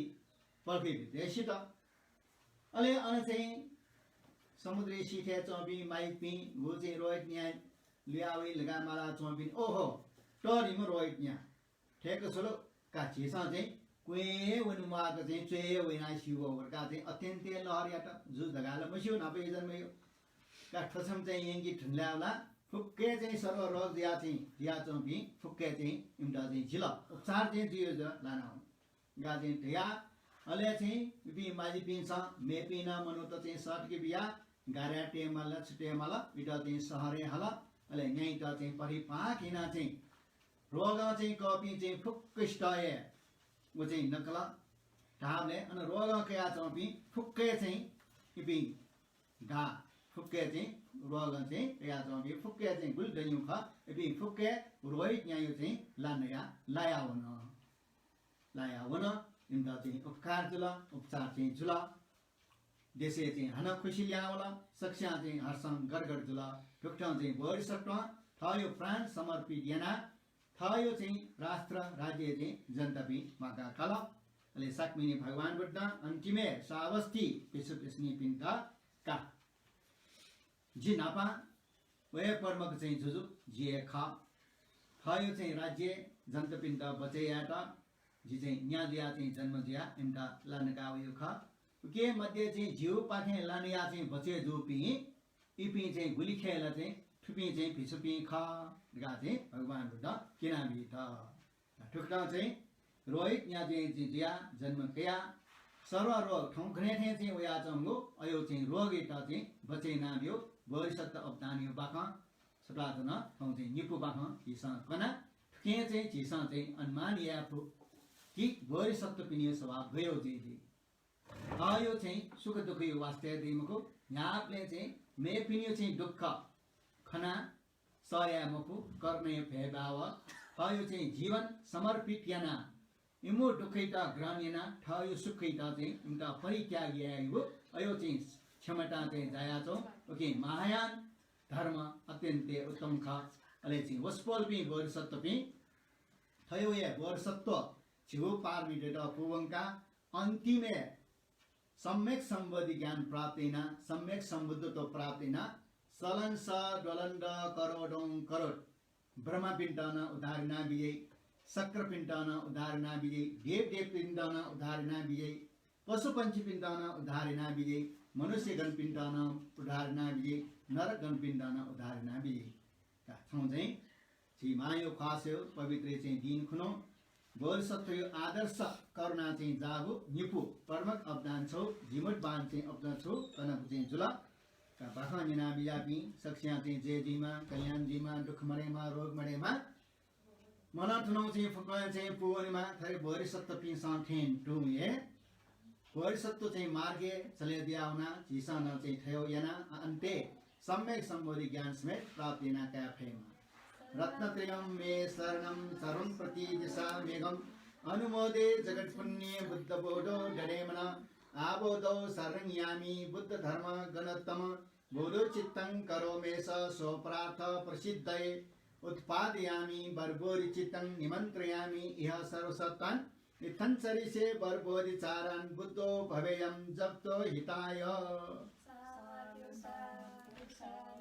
पलखी भित्रय् सित। अले अन चाहिँ समुद्रय् सिथय् च्वंपिं माजितपिं गु चाहिँ रोहित न्याय लुया वइ धकाः माला च्वंपिं, ओहो, तःरिम्ह रोहित न्या। थय्क छ्वल का, झीसं चाहिँ क्वय् हे वने म्वाःक चाहिँ च्वय् हे वइना सिउ धकाः चाहिँ अत्यन्त हे लहर यात। जु धकाः ला मस्यू, न्हापाया जन्मयो। का थ्व छम्ह चाहिँ यंके धुनलाय् वला। फुक्क हे चाहिँ सर्व रोग जुया चाहिँ जुयाच्वंपिं फुक्क हे चाहिँ इमित चाहिँ जिल। उपचार चाहिँ जुयो जुल लाना हुन। गा चाहिँ धया। अले चाहिँ इपिं माजिपिन्सं मेपिं नं मनूत चाहिँ सःतके बिया। गाराय् तयेमाल, छु तयेमाल, इत चाहिँ सहरय् हल। अले न्याइत चाहिँ परिपाक हिना चाहिँ रोगं चाहिँ कःपिं चाहिँ फुक्क सित हे व चाहिँ नकल धाःबलय् अन रोगं कयाच्वंपिं फुक्क हे चाहिँ इपिं गा फुक्क हे चाहिँ रोगं चाहिँ कयाच्वंपिं फुक्क हे चाहिँ गुलि दनिउ खः, इपिं फुक्क हे रोहित न्यायो चाहिँ ला नया लाया वन। लाया वन, इमित चाहिँ उपकार जुल, उपचार चाहिँ जुल। देशय् चाहिँ हानं खुसि ल्याहां वल, सकस्यां चाहिँ हर्षं गदगद जुल। थुकथं चाहिँ बोधिसत्वं थःयो प्राण समर्पित यानाः थःयो चाहिँ राष्ट्र राज्य चाहिँ जनतापिं म्वाका काल। अले शाक्यमुनि भगवान बुद्धं अन्तिमय् श्रावस्ती भिक्षुभिक्षुणीपिन्त का, जि न्हापां व हे प्रमुख चाहिँ जुजु जि हे खः। थःयो चाहिँ राज्य जनतापिन्त बचय् यायेत जि चाहिँ न्या जुया चाहिँ जन्म जुया इमित लानका वयो खः। उके मध्ये चाहिँ जिउपाखें लानया चाहिँ बचय् जूपिं इपिं चाहिँ गुलि खय् ला चाहिँ थुपिं चाहिँ भिक्षुपिं खः धकाः चाहिँ भगवान बुद्धं क्यनाबीत। थुकथं चाहिँ रोहित न्या चाहिँ जि जुया जन्म कया सर्व रोग थौंकन्हय् थें चाहिँ वयाच्वंगु अयो चाहिँ रोगयात चाहिँ बचय् यानाबियो बोधिसत्व अवदानयो बाखं सत्वादन थौं चाहिँ निपु बाखं झीसं कना। थुकिं चाहिँ झीसं चाहिँ अनुमान याये फु कि बोधिसत्वपिनियो स्वभाव गयो जुइ जुइ। थःयो चाहिँ सुख दुःखयो वास्ता दइ मखु, न्ह्याबलें चाहिँ मेपिनियो चाहिँ दुःख खना सह याये मखु, करुणायो भयभाव, थःयो चाहिँ जीवन समर्पित याना इमु दुःखइत ग्रहण याना थःयो सुखइत चाहिँ इमित परित्याग यायेगु अयो चाहिँ क्षमता चाहिँ जायाच्वं। उकिं महायान धर्म अत्यन्त उत्तम खः। अले चाहिँ वसपोलपिं बोधिसत्वपिं थयो हे बोधिसत्व झिगू पारमितात पूवंका अन्तिमय् सम्यक सम्बोधि ज्ञान प्राप्त याना, सम्यक सम्बुद्धत्व प्राप्त याना, सलंस द्वलंद करोडौं करोड ब्रह्मापिन्त नं उद्धार यानाबिज्याइ, शक्रपिन्त नं उद्धार यानाबिज्याइ, देवदेवपिन्त नं उद्धार यानाबिज्याइ, पशुपंक्षीपिन्त नं उद्धार यानाबिज्याइ, मनुष्यगणपिन्त नं उद्धार यानाबिजी, नरकगणपिन्त नं उद्धार यानाबिजी। का, थौं चाहिँ झी मांया ख्वासया पवित्र चाहिँ दिं खुन्हु बोधिसत्वया आदर्श करुणा चाहिँ जाःगु निपु प्रमुख अवदान छु, जीमूतवाहन चाहिँ अवदान छु कनागु चाहिँ जुल। का, बाखं न्यनाबिज्यापिं सकसियां चाहिँ जय जुइमा, कल्याण जुइमा, दुःख मदयेमा, रोग मदयेमा। मनं थुनं चाहिँ फुक्कं चाहिँ पूवनेमा। थथे बोधिसत्वपिन्सं थें तुं हे बोधिसत्व चाहिँ मार्गय् चले जुयावना, झीसं नं चाहिँ थथे याना, अ, अन्ते सम्यक सम्बोधि ज्ञान समेत प्राप्त याना काये फयेमा। रत्नत्रयं मे शरणं सर्वं प्रतिदिशाम्यघम्। अनुमोदे जगत्पुण्ये बुद्धबोधो ददे मनः। आबोधौ शरणं यामि बुद्धधर्मगणोत्तम। बोधौ चित्तं करोम्येष स्वपरार्थ प्रसिद्धये। उत्पादयामि वरबोधिचित्तं निमन्त्रयामि इह सर्वसत्त्वान्। इत्थं चरिष्ये वरबोधिचारान् बुद्धो भवेयं जगतो हिताय। साधु, साधु, साधु।